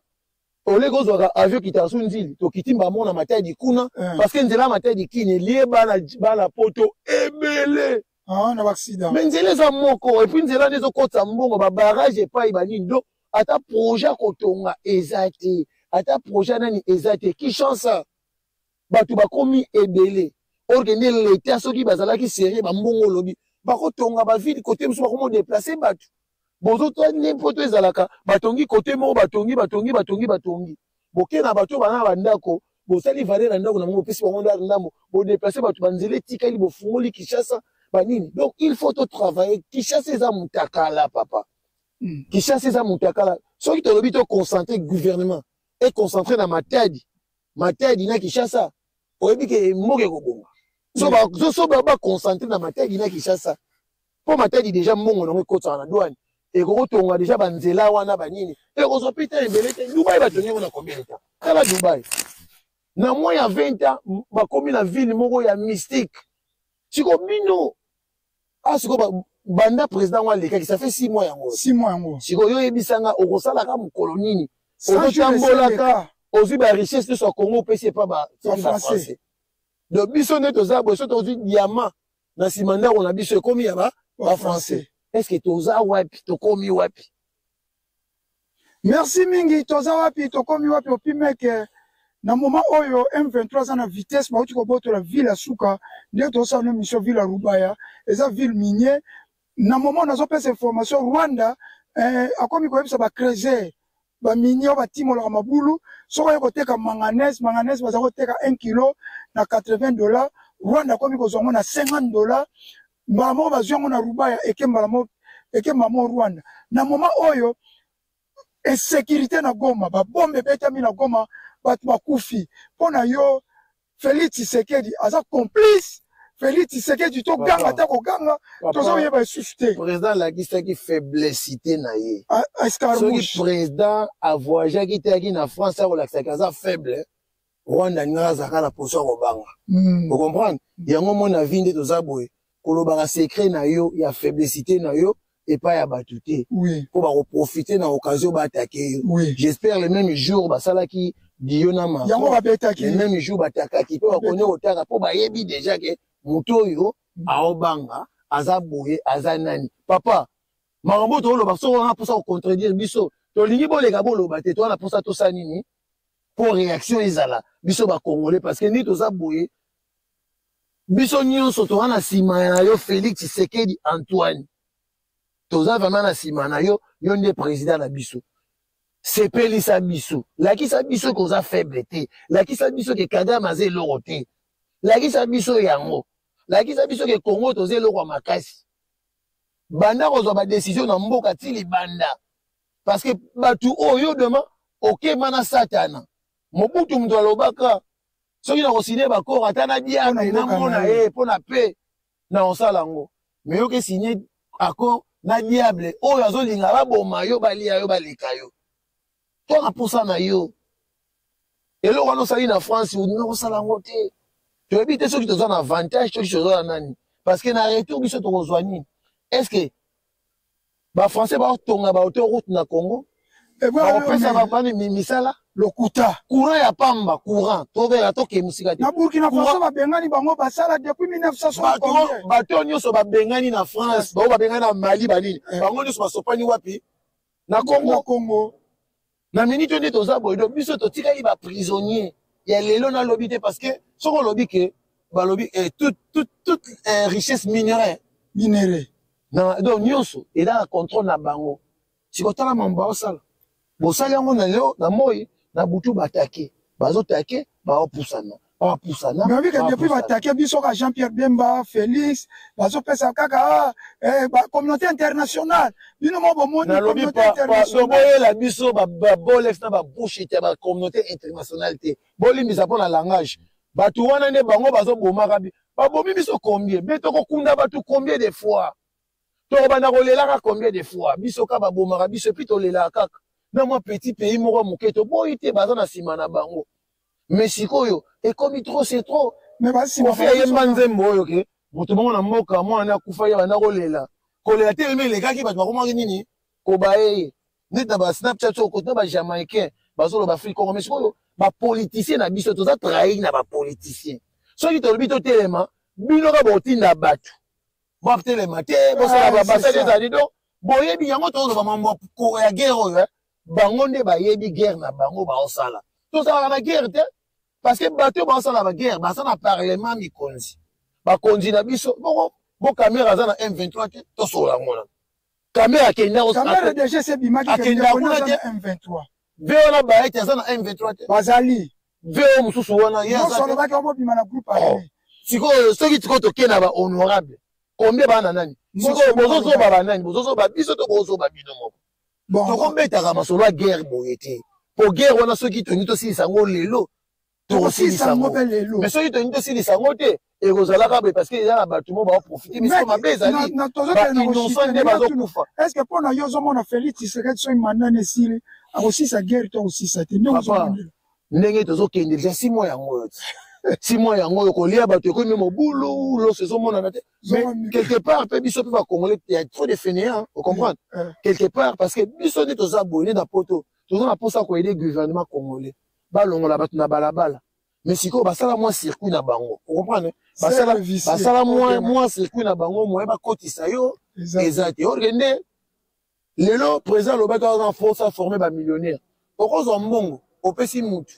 Oleki ozwaka avion kitaka so Nzili, tokiti mbamo na Matadi kuna, parce que nzela ya Matadi kini elie bana bana poto ebele. Ah, na baaccident. Mais nzela eza moko, et puis nzela nde ezokotisa mbongo, babarrage epai banini. Donc ata projet ya kotonga eza te, ata projet nani eza te. Kinshasa bato bakomi ebele, or que nde leta soki bazalaki sérieux, bambongo olobi bakotonga bavile kote mosusu, bakomo déplace bato. Bozotala nde mpoto ezalaka, batongi kote moko, batongi, batongi, batongi, batongi, boke na bato bana bandako, bosali valeur na ndako na bango, bopesi bango ndambo, bodéplace bato, banzela etikali, bofungoli Kinshasa banini. Donc il faut totravailler. Kinshasa eza mutakala, papa. Kinshasa eza mutakala. Soki tolobi toconcentre, gouvernement econcentre na Matadi, Matadi na Kinshasa, oyebi ke mboka ekobonga. So baconcentre na Matadi na Kinshasa, mpo Matadi déjà mbongo nango ekotisaka na douane, ekokotonga déjà banzela wana banini, ekozwa mpe te ebele te. Dubai batongi yango na combien de temps? Tala Dubai, na moins ya 20 ans bakomi na ville moko ya mystique. Siko bino ah, siko banda président ngo alekaki, ça fait 6 mois yango. 6 mois yango. Sikoyo yo oyebisanga, okosalaka mokolo nini? Ozotambolaka, ozwi barichesse nyonso ya Congo, opesi epa bafrançais. Donc biso nde toza boye, so tozwi diamant na nsima ndako na biso, ekomi ya bafrançais. Est ce que toza wapi? Tokomi wapi? Merci mingi. Toza wapi? Tokomi wapi? Opimeke na moment oyo M23 aza na vitesse, bauti kobotola ville ya suka nde tozosala no mission, ville ya Rubaya, eza ville minier. Na moment nazopesa information, Rwanda akomi koyebisa bacreuser, baminier oyo batimolaka mabulu, soki oye koteka manganèse, manganèse baza koteka 1 kilo na 80 dollar, Rwanda akomi kozwa yango na 50 dollar. Mbala moko bazwi yango na Rubaya, eke mbala moko, eke mbala moko Rwanda. Na moment oyo insécurité na Goma, babombe ebetami na Goma, bato bakufi. Mpo na yo, Félix Tshisekedi aza complice? Félix Tshisekedi, toganga ata koganga, toza koyeba lisusu te. Président alakisaki faiblessité na ye. Soki président avoyageaki te, ayaki na France, akolakisaki aza faible. Rwanda alingaka azalaka na poso ya kobanga. Ocomprendre yango? Mona vi nde toza boye, kolobaka secret na yo ya faiblessité na yo epai ya bato te, mpo bakoprofite na occasion baatake yo. J'espère le même jour basalaki dio na Macron, yango babetaki. Le même jour batakaki mpe bakoni kotaka, mpo bayebi déjà ke moto oyo aobanga aza boye, aza nani. Papa, makambo toloba, soki wana mposa kocontredire biso, tolingi boleka boloba te. Towana mposa tosala nini mpo réaction ezala biso bacongolais? Parce que nde toza boye, biso nyonso toza na nsima na yo, Félix Tshisekedi Antoine. Toza vraiment na nsima na yo, yo nde président na biso. Sepelisa biso, lakisa biso ke oza faible te, lakisa biso ke Kagame aza eloko te, lakisa biso yango, lakisa biso ke Congo toza eloko ya makasi. Banda kozwa badécision na mboka ti libanda, parce que bato oyo demain okema na Satana. Mobutu moto alobaka soki nakosigne baccord ata na diable, namona ye mpo na pe na kosala yango. Mais yoki signe accord na diable oyo azolinga baboma yo, balia yo, baleka yo, to na posa na yo. Eloko wana osali na France, olinga kosala yango te. Toyebi te soki toza na avantage, soki toza na nani, parce que na retour biso tokozwa nini? Est ce que bafrançais baotonga baautoroute na Congo, bakopesa bapani misala? Lokuta. Courant ya pamba, courant tobela, tokee mosika te. Na Burkina Faso babengani bango, basala depuis 1900. Bato nyonso babengani na France, bao babengani na Mali, banini, bango nyonso basopani wapi? Na Congo. Congo. Na minute nde toza boye, donc biso totikali baprisonnier ya lelo. Nalobi te, parce que soki olobi ke balobi toute richesse minerai minerai na, donc nyonso eza na contrôle na bango. Sikotala mambo baosala, bosali yango na leo na moi na butu, batake, bazotake, baopusana, bapusana. Mais obike depuis batake biso ka Jean Pierre Bemba, Félix, bazopesa kaka bacommunauté internationale. Bino mo bomoni. Nalobi boyela biso babolex na babullshit ya bacommunauté internationale te. Bolimbisa mpo na langage. Bato wana nde bango bazobomaka. Babomi biso combien? Mais tokokunda bato combien de fois? Tokobanda kolelaka combien de fois? Biso kaka babomaka biso et puis tolelaka kaka. Na mwa petit pays moko ya moke toboyi te, baza na nsima na bango. Mais sikoyo ekomi trop, c'est trop. Mais basima Kofi ayemba nzembo oyo ke moto moko na mboka mwana akufa, ye banda kolela kolela te, meme elekaki bato bakomaki nini kobaye ye neti na ba Snapchat oyo kote na ba Jamaïcain bazoloba Afrique Congo. Mais sikoyo bapoliticien na biso toza trahi na bapoliticien. Soki tolobi totelema, bino kaka botinda bato batelema te, bosala basali ezali. Donc boyebi yango, tozoloba mambo ya guerre oyo, bango nde bayebi guerre na bango baosala. Tozalaka na guerre te parce que bato oyo baosala baguerre baza na parlement, mikonzi, bakonzi na biso. Bongo bo Kamerhe aza na M23 te, tosola yango wana. Kamerhe akenda Kamerhe déjà se bimaki akenda kuna te. M23 ve wana bayete aza na M23 te. Bazali ve oyo mosusu wana ye aza alobaki obobima na groupe armé. Sikoyo soki sikoyo tokei na bahonorable combien baa na nani? Sikoyo bozozoba banani? Bozozoba biso to bozoba bino moko? Tokobetaka masolo ya guerre boye te, po guerre wana soki tolingi tosilisa yango lelo, tokosilisa yango. Mais soki tolingi tosilisa yango te, ekozalaka boye parce que eza na bato mo baoprofite biso mabe, ezali bainnocent nde bazokufa. Est ce que mpo na yo ozomona Félix Tshisekedi, soki mandat esili, akosisa guerre to akosisa te? Ndenge ozomona ndenge tozokende deja 6 mois yango oyo, 6 mois yango oyo kolia bato ekomi mobulu, loso ezomonana te. Mais quelque part mpe biso mpe bacongolais ya trop de fainéant, ocomprendre, quelque part, parce que biso nde toza boye nde na poto, toza na mposa koaider gouvernement congolais balongola bato na balabala. Mais sikoyo basala mwa circuit na bango, ocomprendre, basala mwa circuit na bango, moye bakotisa yo eza te. Orke nde lelo président alobaki aza force aforme bamillionnaire, okozwa mbongo opesi mutu,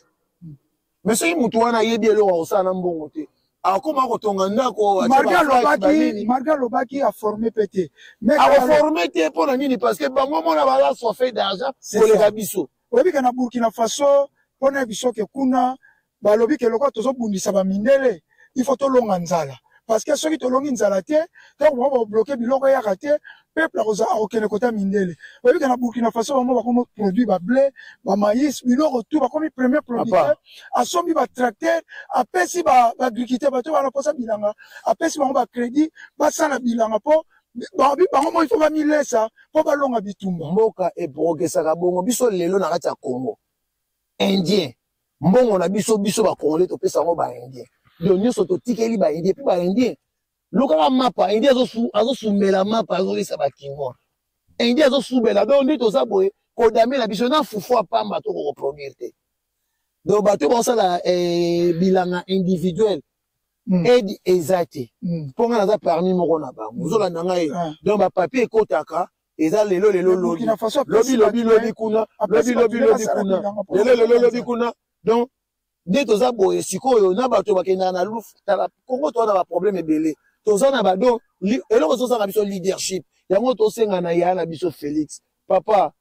mais soki mutu wana ayebi eloko akosala na mbongo te, akoma kotonga ndako. Malgré alobaki aforme mpe te. Akoforme te mpo na nini? Parce que bango mona baza assoiffé d'argent koleka biso. Oyebi ke na Burkina Faso, mpona biso ke kuna balobi ke lokola tozobundisa bamindele, il faut tolonga nzala, parce que soki tolongi nzala te, ntango bango babloke biloko eyaka te, peuple akokende kota mindele. Oyebi ke na Burkina Faso bango bakomi produit bablé, bamaïs, biloko tout, bakomi premier producteur. Asombi batracteur, apesi baagriculteur, bato bana mposa bilanga, apesi bango bacrédit basala bilanga, mpo bango mo il faut bamilesa mpo balonga bitumba. Mboka eprogresaka bongo. Biso lelo na kati ya Congo, indien mbongo na biso, biso bacongolais topesa yango baindien. Donc nyonso totikeli baindien, mpe baindien lokaka mapa, indien azosumbela mapa, azolisa bakinois, indien azosubela. Donc nde toza boye, kodamela biso na fufu apamba, tokokoproduire te. Donc bato baosala bilanga individuel, aide eza te, mpo ngai naza parmi moko na bango. Ozolanda ngai? Donc bapapier ekotaka eza lelo lelo, lobi lobi, lobi lobi kuna, lobi lobi lobi kuna, lelo lelo lobi kuna. Donc nde toza boye sikoyo na bato bakendaka na lufu. Tala Kongo, toza na baproblème ebele, toza na badon. Eloko tozosala biso leadership, yango tosenga na ya na biso Félix, papa,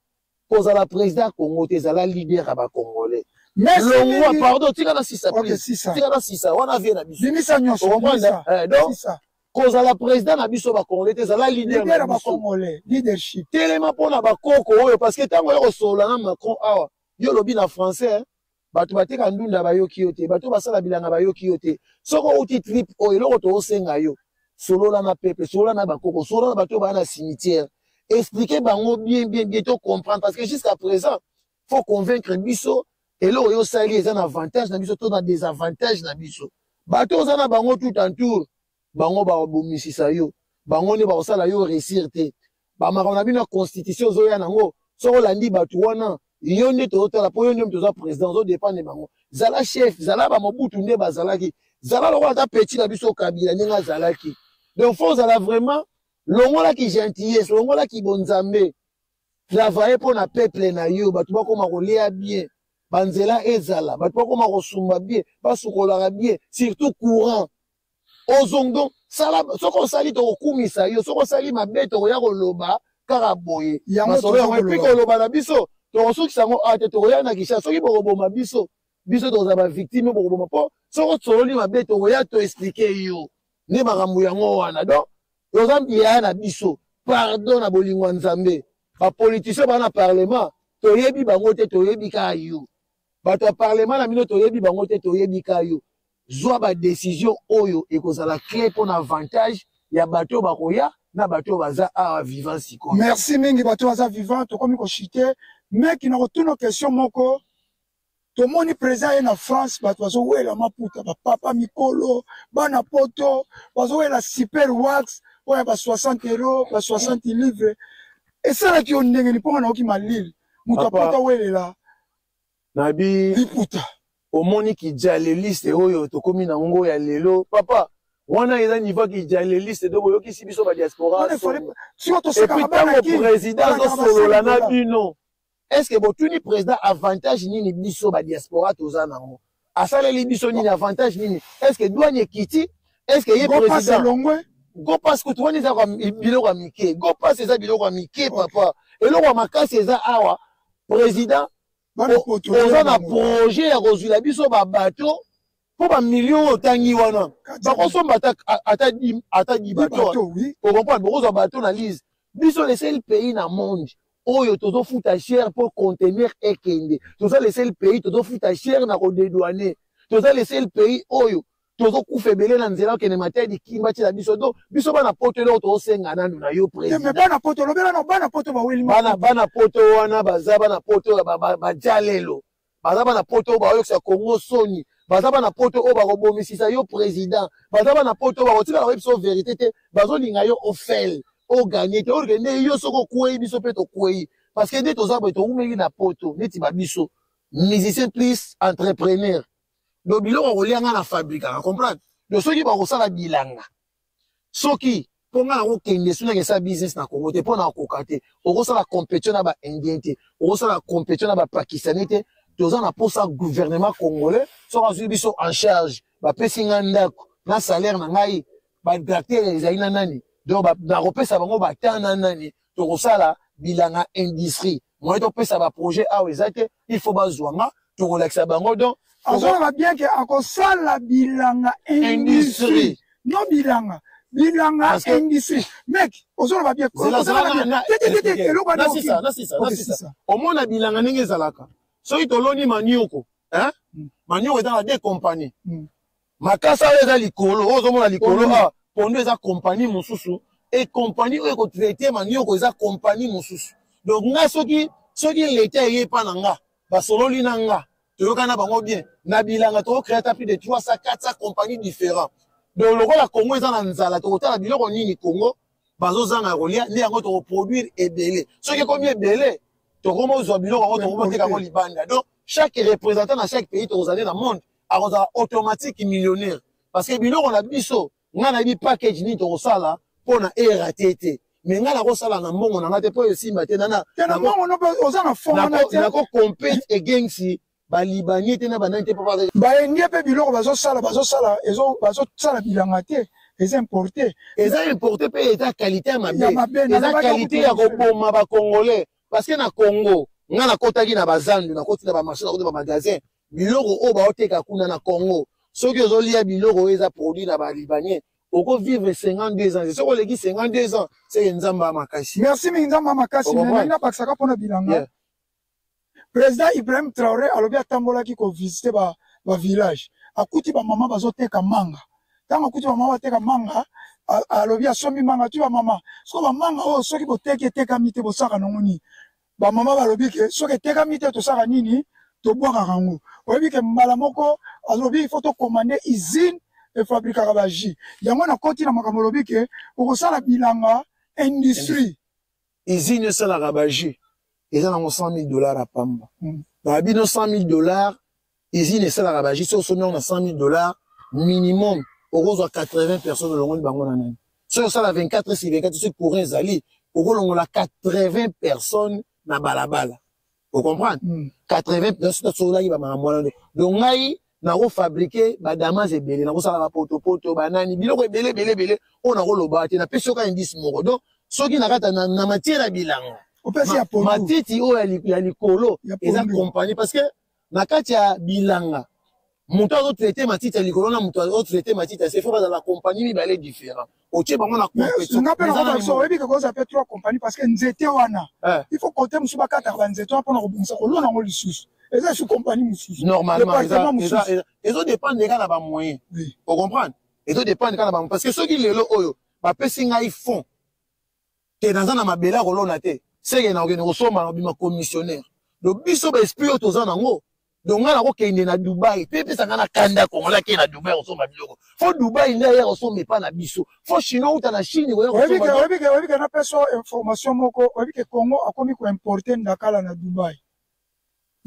kozala président Congo te, ezala leader ya bacongolais. Longwa, pardon, tika na sisa, tika na sisa wana vie na biso. Bimisa nyonso. Donc kozala président na biso bacongolais te, ezala leader na biso, leadership. Telema mpona bakoko oyo, parce que ntango oyo kosolola na Macron awa, yo olobi na français, bato bateka ndunda bayoki yo te, bato basala bilanga bayoki yo te. Soki outi trip oyo, eloko toosenga yo, solola na peuple, solola na bakoko, solola na bato oyo baa na cimetière, expliquer bango bien bien bien, to comprendre, parce que jusqu'à présent faut convaincre biso eloko oyo osali eza na avantage na biso to na désavantage na biso. Bato oza na bango tout entour bango, babomisisa yo, bango nde bakosala yo réussir te. Bamakambo na bino ya constitution ozoya nango, soki olandi bato wana, yo nde tozotala, mpo yo nde moto oza président, ozodépendre bango. Zala chef, zala bamobutu nde bazalaki, zala lokola ata petit na biso Kabila ndenge azalaki. Donc faut ozala vraiment, longolaki gentillesse, longolaki bonzambe, travaille mpo na peuple na yo, bato bakoma kolia bien, banzela ezala, bato bakoma kosumba bien, basukolaka bien, surtout courant ozong. Donc sala, soki osali tokokumisa yo, soki osali mabe tokoya koloba kaka boye masolo yango. Et puis koloba na biso, tokosukisa yango a te, tokoya na Kinshasa. Soki bokoboma biso, biso tokozala bavictime. Bokoboma mpo soki osololi mabe, tokoya toexpliquer yo nde makambo yango wana. Donc toza yaya na biso, pardon, na bolingo ya Nzambe. Bapoliticien baa na parlement, toyebi bango te, toyebi kaka yo. Bato ya parlement na bino, toyebi bango te, toyebi kaka yo. Zwa ba décision oyo ekozala clé mpo na avantage ya bato oyo bakoya na bato oyo baza awa vivant sikoyo. Merci mingi bato baza vivant, tokomi kochite meki na kotuna question moko. Tomoni président ye na France, bato bazowela maputa, bapapa mikolo, bana poto bazowela super wax oyo ya ba 60 euro, ba 60 livre. Esalaki yo ndenge ni mpo nga nayoki malili moto apota welela nabi liputa. Omoni kijaleliste oyo tokomi na ngo ya lelo papa, wana eza niveau kijaleliste do boyokisi biso ba diaspora. Et puis président azosolola na bino, est ce que botuni président avantage nini biso ba diaspora toza nango? Asaleli biso nini, avantage nini? Est ce que douane ekiti? Est ce que ye président gopass kutu wana eza biloko ya mike? Gopass eza biloko ya mike papa, eloko ya makasi eza awa. Président oza na projet ya kozwila biso babato mpo bamillion oyo otangi wana bakosomba ata di bato, ocomprendre? Bokozwa bato na lise. Biso le seul pays na monde oyo tozofuta cher mpo conteneur ekende. Toza le seul pays tozofuta cher na kodédouane. Toza le seul pays oyo tozokufa ebele na nzela okende Matadi, Kimba tiela biso. Donc biso bana poto, eloko tozosenga nanu na yo président, bana poto, lobela na bana poto baweli. Bana poto wana baza bana poto baja lelo, baza bana poto oyo baoyokisa Congo soni, baza bana poto oyo bakobomisisa yo président, baza bana poto oyo bakotikala koyebi biso vérité te, bazolinga yo ofele oganye te. Oyo nde yo soki okwei, biso mpe tokwei, parce que nde toza boye, towumeli na poto neti babiso musicien plus entrepreneur. Donc biloko kolia nga na fabrikaka, comprendre? Donc soki bakosala bilanga, soki mpo nga nakokende soki nakesala business na Congo te, mpo nakoka te. Okosala compétition na baindien te, okosala compétition na bapakistanais te. Toza na mposa gouvernement congolais soki azwi biso en charge, bapesi nga ndako na salaire na ngai, batracteur ezali na nani, donc nakopesa bango batan na nani, tokosala bilanga industrie. Moye topesa baprojet awa eza te, il faut bazwa nga, tokolakisa bango. Donc azoloba bien ke akosala bilanga industrie, non bilanga, bilanga industrie. Mec, ozoloba bien. Omona bilanga ndenge ezalaka, soki toloni manioko, manioko eza na deux compagnie. Makasa oyo eza likolo, oyo ozomona likolo awa, pondu, eza compagnie mosusu, e compagnie oyo ekotraite manioko eza compagnie mosusu. Donc nga soki leta eye epa na nga, basololi na nga, toyokani na bango bien, na bilanga tokocréer ata plus de 300, 400 compagnies différents. Donc lokola Congo eza na nzala, tokotala biloko nini Congo bazozanga ya kolia, nde yango tokoproduire ebele. Soki ekomi ebele, tokomozwa biloko yango, tokomoteka yango libanda. Donc chaque représentant na chaque pays tokozali na monde akozala automatique millionnaire, parce que biloko na biso, ngai nayebi package nini tokosala mpo na erate te. Me ngai nakosala na mbongo na ngai te mpo esimba te. Nakocompete against balibanie te na banani te. Baendie mpe biloko bazosala, bazosala bilanga te, eza importé. Eza importé mpe eza qualité ya mabe, eza qualité ya koboma bacongolais. Parce que na Congo, ngai nakotaki na bazandu, nakoti na bamarché, nakoti na bamagasin, biloko oyo baoteka kuna na Congo, soki ozolia biloko oyo eza produit na balibanais, okovivre 52 ans. Soki oleki 52 ans, seke Nzambe ya makasi. Merci mingi, Nzambe ya makasi. Ngai nabakisaka mpona bilanga, président Ibrahim Traoré alobi atambolaki kovisite bavillage, akuti bamama bazoteka manga. Ntango akuti bamama bateka manga, alobi asombi manga tu bamama: "Soki bamanga oyo, soki boteki etekami te, bosaka nango nini?" Bamama balobi ke soki etekami te, tosaka nini? Tobwakaka yango. Oyebi ke mbala moko alobi: "Il faut tocommander usine efabrikaka bajus." Yango nakoti na makambo olobi ke okosala bilanga industrie. Usine esalaka bajus eza nango 100 000 $ ya pamba. Babino 100 000 $, usine esalaka bajus, soki osomi yango na 100 000 $ minimum, okozwa 80 personnes olongoli bango na nani. Soki osala 24 sur 24, soki courant ezali, okolongola 80 personnes na balabala, ocomprendre? 80, sosolaki bamakambo wana. Donc ngai nakofabrike badamas ebele, nakosala bapotopoto, banani, biloko ebele ebele ebele oyo nakoloba te. Napesi yoka indice moko. Donc soki na kati na matière ya bilanga, matiti oyo ya likolo eza compagnie, parce que na kati ya bilanga, moto azotraite matiti ya likolo na moto azotraite matiti ya se, faut bazala compagnie mibale différent, otie bango na compétition. Oyebi ke koza mpe trois compagnie, parce que nzete wana, il faut kote mosusu bakataka banzete wana mpona kobongisa kolona yango lisusu. Eza su compagnie mosusu. Normalement Département mosusu. Ezodépendre kaka na bamoyen. Ocomprendre, ezodépendre kaka na bamoyen, parce que soki lelo oyo bapesi ngai fond te, naza na mabele ya kolona te, seke nakokende kosomba, na kobima commissionnaire. Donc biso baesprit oyo toza nango, donc ngai nakokende na Dubai mpe epesa ngai na kanda. Kongola akende na Dubai kosomba biloko, fo Dubai nde aya kosomba epa na biso, fo Chinois uta na Chine koya kosomba. Oyebi ke napesa information moko. Oyebi ke Congo akomi koimporter ndakala na Dubai?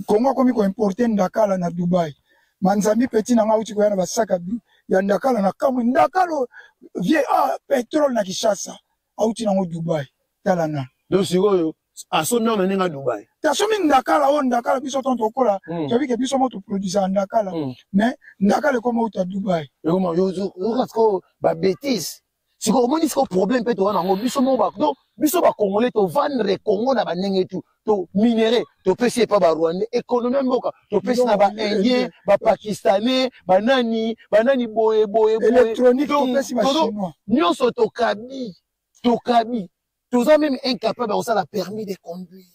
Congo akomi koimporter ndakala na Dubai. Manzambi petit na nga auti koya na basaka ya ndakala na kamwe. Ndakala vie, ah, pétrole na Kinshasa auti nango Dubai. Tala na Donc sikoyo asombi yango na ndenge ya Dubai? Te, asomi ndakala oyo, ndakala biso ntango tokola, toyebi ke biso mo toproduisaka ndakala, mais ndakala ekoma uta Dubai. Ekoma yoka sikoyo babêtises. Sikoyo omoni, sikoyo problème mpe toza nango biso moko. Donc biso bacongolais tovendre Congo na bandenge tu. To minerai topesi epa barwandais, économie ya mboka topesi na baindien, bapakistanais, banani banani, boye boye boye. Électronique topesi bachinois. Nyonso tokabi, tokabi. Toza même incapable ya kosala permis de conduire,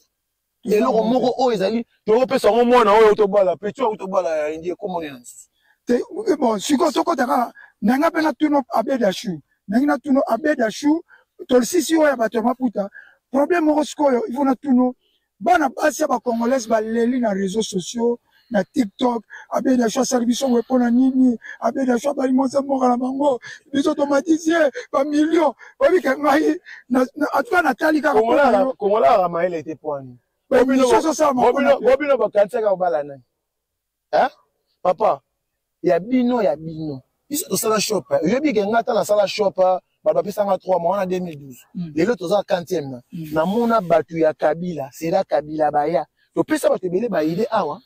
eloko moko oyo ezali tokopesa yango mwana oyo tobala, petit oyo tobala ya Indie, ekomoni na lisusu. Te, bon, sikoyo tokɔta kaka na nga mpe natuna Abed Ashu. Nangi natuna Abed Ashu, tolisisi oyo ya bato ya maputa. Problème moko sikoyo il faut natuna: bana basi ya bacongolaise baleli na réseaux sociaux, na TikTok, Abed Ashu asali biso boye mpona nini? Abed Ashu abali mwasi mboka na bango, biso tomatisi ye bamillion. Oyebi ke ngai en tout cas natali kaka mpona yo. Kongola aka mayele te pwani. Baémission ezosalama mpona te. Bobino bakanisaka kobala nani? Hein? Papa ya bino, ya bino, biso tosala shop. Oyebi ke ngai ata nasala shop, bato bapesanga 3 mois wana 2012. Lelo toza 40e na namona bato ya Kabila, sera Kabila, baya topesa bato ebele baide awa.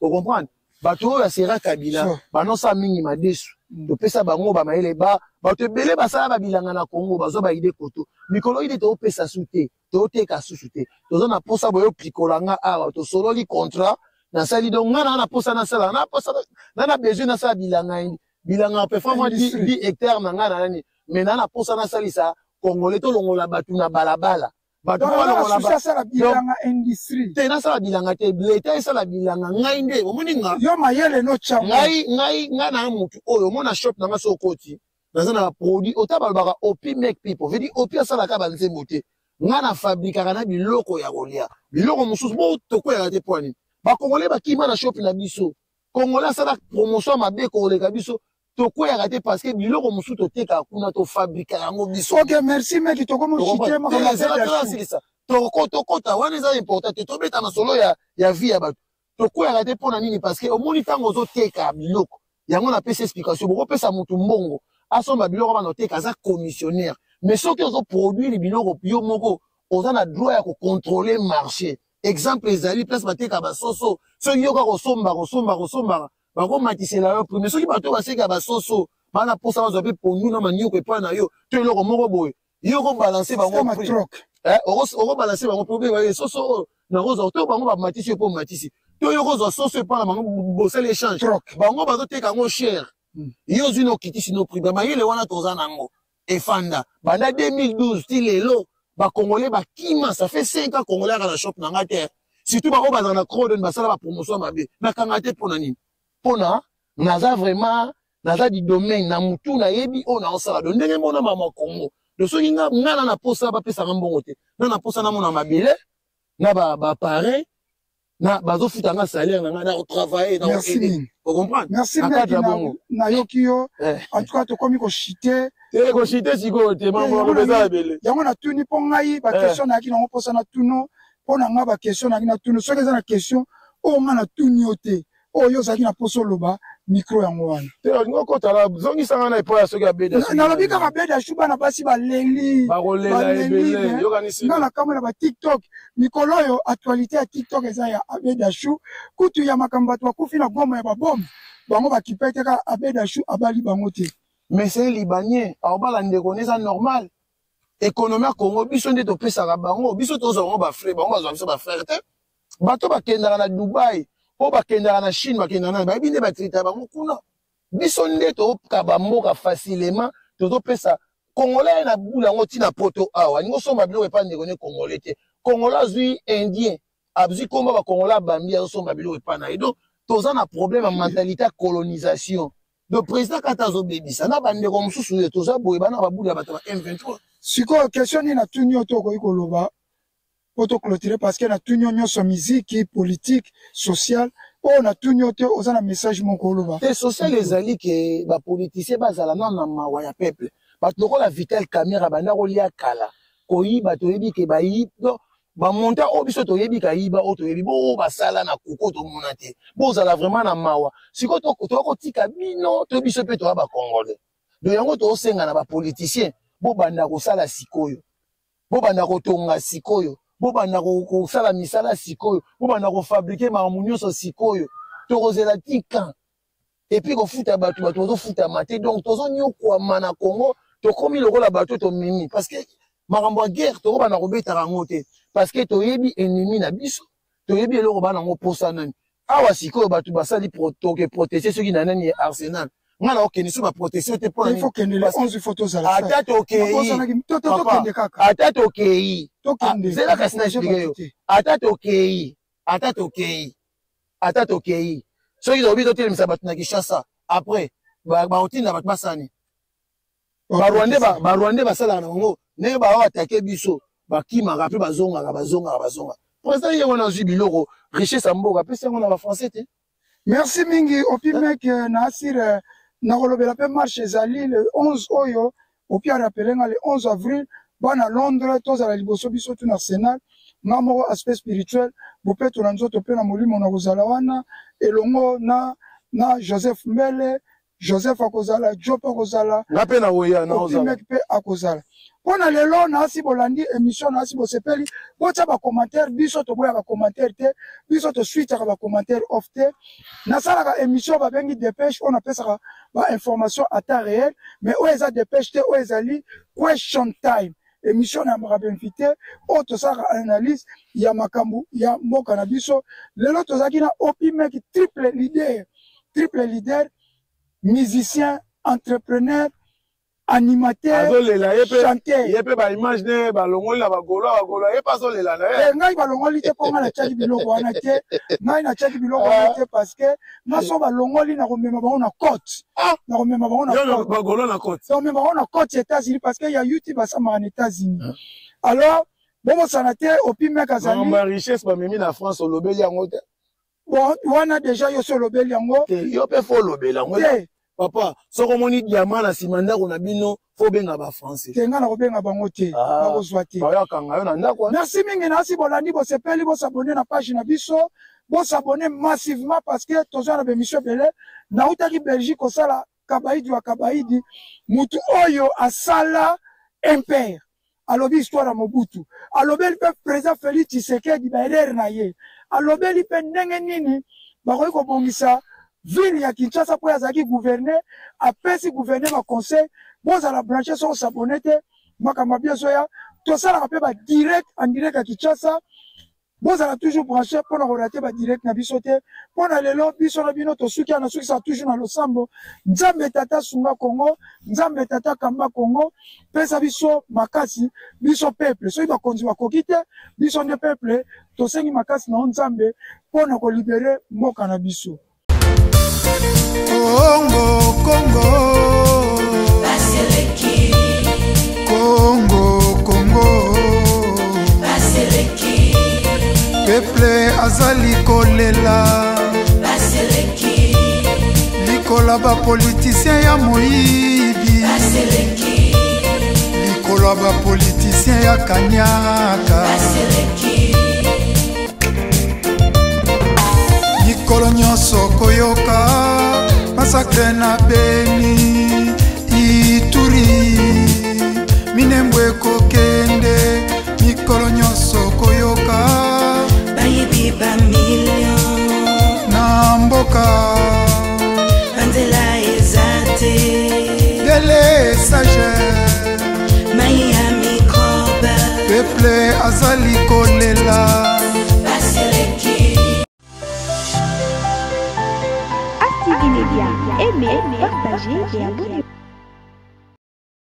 Ocomprendre, bato oyo ya sera Kabila banosala mingi madesu. Topesa bango bamayele ba bato ebele basala babilanga na Congo, bazwa baide koto mikolo ide. Toopesa su te, toteka susu te. Toza na posa boyo pikola nga awa, tosololi contrat, nasali. Donc nga na posa nasala, na posa na besoin nasala bilanga, bilanga pe fa mwa 10 hectare na nga na nani, mais na posa nasalisa congolais, tolongola bato na balabala, bato balongola bilanga industrie. Te, nasala bilanga te, leta esala bilanga. Ngai nde omoni nga. Yo mayele no tyango. Ngai na mutu oyo omona shop na nga, so okoti, naza na baproduit ota balobaka Opi make people, veut dire Opi asalaka banzembo te. Ngai na fabrikaka na biloko ya kolia, biloko mosusu bo tokweyaka te. Mpo nini bakongolais bakima na shop na biso? Congolais asala promotion mabe koleka biso, tokweyaka te, parce que biloko mosusu totekaka kuna, tofabrikaka yango biso. Ok, merci meki, tokomoshite. Makambo tokota wana eza important te. Tobeta masolo ya vie ya bato. Tokweyaka te mpo na nini? Parce que omoni, ntango ozoteka biloko yango, napesi explication, bokopesa motu mbongo asomba biloko bana oteka, aza commissionnaire. Mais soki ozoproduire biloko yo moko, oza na droit ya kocontrôler marché. Exemple ezali place bateka basoso. Soki yo kaka kosomba, kosomba, kosombaka, bakomatisela yo prix. Mais soki bato baseka basoso bana mposa bazwa mpe pondu na manioko epai na yo to eloko moko boye, yo okobalancer bango prix, okobalancer bango prix. Obeba soso oyo nakozwa to bango bamatisi yo mpo matisi, to yo kozwa soso epai na bango, bosali échange, bango bazoteka yango cher, yo ozwi na okitisi no prix. Bamayele wana toza nango efanda banda 2012 ti lelo. Bacongolais bakima, ça fait 5 ans congolais aka na shop na nga te, surtout bango bazala na Crodon, basala bapromotion mabe, nakanga te. Mpo na nini? Mpona naza vraiment, naza du domaine na mutu, nayebi oyo naosala. Do ndenge mona mama Congo. Do soki nga na posa bapesanga mbongo te, na posa namona mabele na baappareil na bazofuta nga salaire na nga, na kotravailler na Merci mingi. Ocomprendre? Merci mingi, nayoki yo. En tout cas tokomi koshite. Te, koshite sikoyo te, mambo eza ebele. Yango natuni mpo ngai baquestion nayaki nango mposa natuno. Mpo na ngai baquestion nayaki natuno, soki eza na question oyo ngai natuni yo te, oyo ozalaki na mposa oloba, micro yango wana. Te, olingi okotala, zongisanga na epai ya soki abeda. Nalobi kaka Abeda Shu, bana basi baleli. Bakolela ebele, yokanisi. Nga na kamwe na batiktok mikolo oyo, actualité ya TikTok eza ya Abeda Shu. Kutu ya makambo bato bakufi na Goma ya babombe, bango bakipe te, kaka Abeda Shu abali bango te. Mais c'est libanais, aobala ndeko ne, eza normal. Économie ya Congo, biso nde topesaka bango, biso tozwa bango bafrère, bango bazwa biso bafrère te. Bato bakendaka na Dubai, oyo bakendaka na Chine, bakendaka nani, bayebi nde batraita bango kuna. Biso nde tokaba mboka facilement, tozopesa congolais na bula yango ntina poto awa. Alingi osomba biloko epa ndeko ne congolais te. Congolais azwi indien. Azwi komba bacongolais, abambi, azosomba biloko epai na ye. Donc toza na problème ya mentalité ya colonisation. Donc président kata azobebisa na bandeko mosusu oyo toza boye, bana babulu ya bato ya M23. Sikoyo question nini natuni yo to okoki koloba po toclôturer? Parce que natuni yo nyonso, miziki, politique, sociale, oyo natuni yo te, oza na message moko oloba? Te, social ezali ke bapoliticien bazala nano na mawa ya peuple. Bato lokola Vital Kamerhe banda kolia kala, koyiba, toyebi ke bayi. Donc bamonta oyo biso toyebi kayiba, oyo toyebi bo basala na kuko, tomona te. Bozala vraiment na mawa. Sikoyo toya kotika bino to biso mpe toya bacongolais. Donc yango tozosenga na bapoliticien, bobanda kosala sikoyo, bobanda kotonga sikoyo, bobanda kosala misala sikoyo, bobanda kofabriquer makambo nyonso sikoyo. Tokozela tika et puis kofuta bato, bato bazofutama te. Donc tozonyokwama na Congo, tokomi lokola bato tomemi, parce que makambo ya guerre tokobanda kobetaka yango te, parce que toyebi ennemi na biso, toyebi eloko bana yango mposa nani. Awa sikoyo bato basali toke protection soki na nani, arsenal, nga na okende so baprotection te. Mpo il kende le 11, il faut tozala. Ata tokei, tokende kaka. Ata tokei, zela kasi na expliquer yo. Ata tokei, ata tokei, ata tokei, soki tolobi totelemisa bato na Kinshasa, après bakotinda bato basani barwandais. Barwandais basalaka na bango ndenge bao attaquer biso, bakimaka mpe bazongaka, bazongaka, bazongaka. Président ye wana azwi biloko, richesse ya mboka, apesi yango na bafrançais te. Merci mingi, Opi Mek. Na asire nakolobela mpe marche ezali le 11 oyo Opi arappeler nga, le 11 avril. Bana Londres, tozala liboso biso tu na Arsenal. Nga moko, aspect spirituel, bopeto na nzoto mpe na molimo, na kozala wana elongo na Joseph Mbele. Joseph akozala, Job akozala. Nga mpe na oya na. Opi Mek mpe akozala. Mpo na lelo, naasi bolandi émission, naasi bosepeli, botya bacommentaire. Biso toboya bacommentaire te, biso toswitchaka bacommentaire off te. Nasalaka émission babengi dépêche, oyo napesaka bainformation ata réel, mais oyo eza dépêche te, oyo ezali Question Time, émission na yambaka bainvité oyo tosalaka analyse ya makambo ya mboka na biso. Lelo tozalaki na Opi Mek, triple leader, triple leader, musicien, entrepreneur, animateur. Azolela ye mpe. Chanteur. Ye mpe baimage ne balongoli na bagolo, bagolo, ye mpe azolela na ye. Eh, ngai balongoli te, mpo ngai natiaki biloko wana te. Ngai natiaki biloko wana te, parce que nga so balongoli, na komema bango na cote, na komema bango na cote. Bagolo na cote. Nakomema bango na cote ya États-Unis, parce que ya YouTube asamaka na États-Unis. Alors bobosana te, Opi Mek azali. Makambo ya richesse bamemi na France, olobeli yango te. Bon, wana déjà yo so olobeli yango. Te, yo mpe faut olobela yango. Te. Papa, soki omoni diamant na nsima ndako na bino, faut obenga bafrançais. Te, ngai nakobenga bango te. Nakozwa te. Bayakanga yo na ndako wana. Merci mingi na asi bolandi, bosepeli, bos'abonner na page na biso, bos'abonner massivement, parce que tozwa na bémission ebele. Nautaki Belgique kosala Kabaidi wa Kabaidi, mutu oyo asala impere, alobi histoire ya Mobutu, alobeli mpe président Félix Tshisekedi, baerreur na ye, alobeli mpe ndenge nini bakoki kobongisa ville ya Kinshasa mpo azalaki gouverneur, apesi gouverneur baconseil. Bozala branché, soki os'abonner te, makambo ya biso ya tosalaka mpe badirect en direct ya Kinshasa. Bozala toujours branché mpona korater badirect na biso te. Mpo na lelo, biso na bino tosuki wana. Nasukisaka toujours na losambo. Nzambe Tata, sunga Kongo. Nzambe Tata, kamba Kongo, pesa biso makasi, biso peuple. Soki bakonzi bakoki te, biso nde peuple tosengi makasi na yo Nzambe mpo na kolibérer mboka na biso. Kongo, Kongo, Kongo, Kongo, peuple azali kolela likolo ya bapoliticien ya moyibi, likolo ya bapoliticien ya kanyaka. Mikolo nyonso koyoka massacre na Beni, Ituri, Minembwe, ekokende mikolo nyonso koyoka bayibi bamillion na mboka. Banzela eza te. Délestage. Mai ya microbe. Peuple azali kolela. Baseleki. ASTV Media. Aimez, partagez et abonnez-vous.